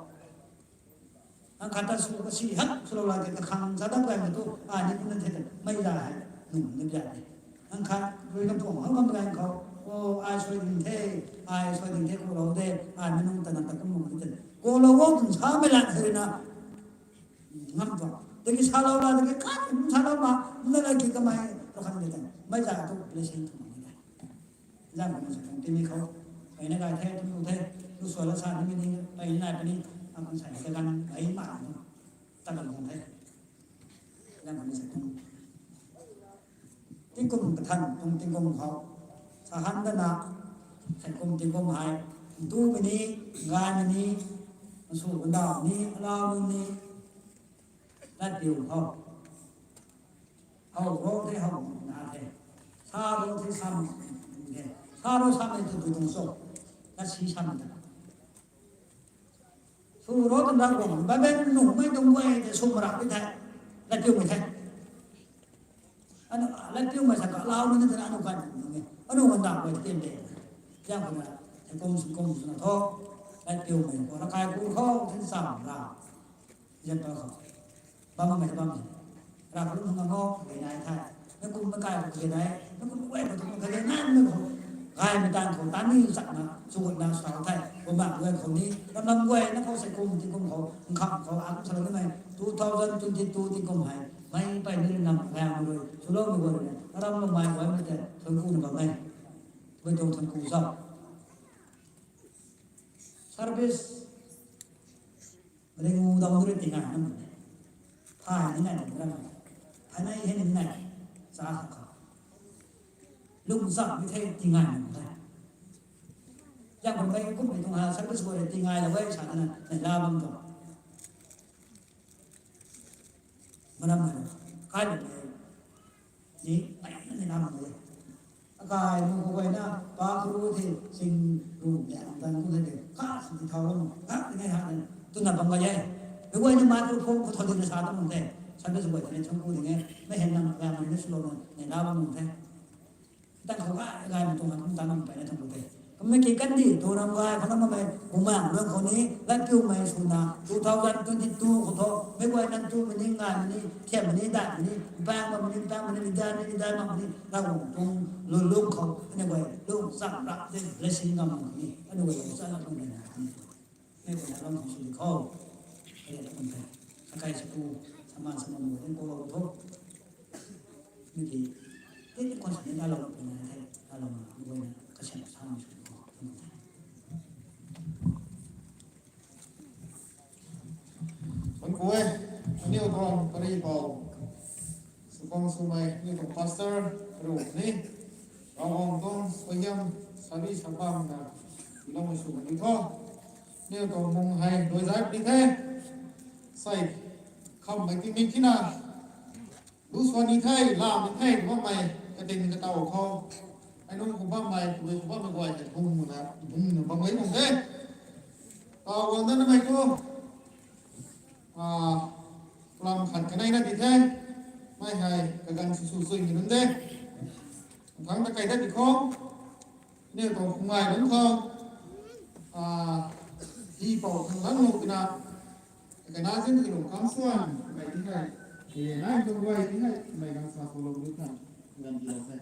Nang khat ta sw kasi hak swlou la ke kakhang sa dat gay mei tu, ai ni kumna the, mei za hei, nung ni bia de. Nang khat rui na puang hak bam gay khou, o, ai suai ding the, ai suai ding the, kuaklou de, ai mei nung ta nang ta kum nung ni the. Kuaklou o kum sa mei la the na, ngam tuang. Tiki salou la, tiki khat kum salou ma, mna la ki kamei, rui khan de tang. Mei za tu blessing tu ma ni de. Zan khou sa tuang timi khou, peyna gay the, tu tu the, tu suala sa nimei ni, peyna nai puni, akum sa ni kagan, ai ma ni, ta kan tuang the. Zan khou sa tuang. Tingkum kathan tuang tingkum khou, sa han dana, sa kum tingkum hei, ntumei ni, ngaymei ni, masu kandau ni, alau ni, latpiu khou. How ro the, how na the. Sa ro the, sa mei the. Sa ro sa mei tu tu tuang so. Kasi sa mei ta. Sw ro tuang da guang, Bible nungmei tuang guay tei sw marak di the. Latpiumei the. Anu, latpiumei sa ka lau na ni tei anu kan nung e. Anu kan da guay tei de. Yang khou na, kum sw kum sw na tho. Latpiumei khou, rakai ku khou, tin sam ra. Example khou. Bam mei bam mei. Rav lu nung ngam o, kage nai the. Mei kum mei kai khou kage nai. Mei kum mei guay khou tu kage nai mei khou. Gaymei tan khou, tan ni chakna, chugut na sa the. Kum bam guay khou ni, ram lam guay na khou sa kum, tingkum khou, nkham khou, akum salou nimei. Two thousand twenty-two tingkum hei. Mei pey ni nam gay mei rui, swloumei guay rui. Ram lou mei guay mei tei, thuanku na bam e. Guay tuang thuanku sa. Service. Ringu dam rui tingai nam. Thay ni ngai dam ram. Thay nai hei ni ngai. Sa sa kha. Lung zam ni the tingai nam the. Yang khou mei kum mei tuang ha service guay tingai la guay sa na, nai la bam tuang. Manam na, kai lou mei. Ni, ai, ni nam mei. Akai, nung khou guay na, pa khou ru the, sing ru, liang dan khou the, ka, sing thau ram, ka, ni ngai ha, tu na bam gay e. Mei guay na microphone khou thau ding na sa ta mung the. Sa na sw guay the, chung ku ding e. Mei hen nam, liang ni swlou na, ni na bam mung the. Tan khou gay, gay mei tuang kum tan nam pey na thang khou the. Kum mei ki kandih, tu nam gay, khou nam mei, Bumaengc luan khou ni, latpiumei swna, two thousand twenty-two khou tho, mei guay nang tumei ni, ngaymei ni, thiammei ni, datmei ni, mpang bammei ni, mpang bammei ni, leader ni, leader makmei ni, Ravguangc tuang lulung khou, aniu guay, lung cham rap de, blessing ngam ni, aniu guay lung cham rap lung ni na, ni. Mei guay na lam hou sw di khou. Kaya ta kum the. Akai sa ku, sama sama mu, ni kou lou tho. Mei ki, tei tei khwan sa ni la lou puni the, la lou na, mei guay na, kasiam sa ni sw di khou. Thuanku e, aniu tuang pari pou. Sw khang swmei, aniu tuang pastor, ru ni. Ravguangc tuang suaihiam, sari sa bam na, ilou mei sw ni tho. Aniu tuang mung hei, doi zai puni the. Sai, kham mei tingmik tina. Lu swan ni the, lam ni the, bammei, katin kataw khou. Ai nung khou bammei, tabui khou bammei guay hei, bung na, bung na bam gay nung the. Taw guang dat namei tu. Ah, lam khat kanei na di the. Mei hei, kaganv sw sw sui ni nunc de. Thangc ta kai dat di khou. Aniu tuang khou ngai lungc khou. Ah, hi pou thang lang lou tina. Kana zin ki lung khang swan, mei di hei. Eh, nai tuang guay di hei, mei gang sa sw lou di khang. Kaganv di lou the.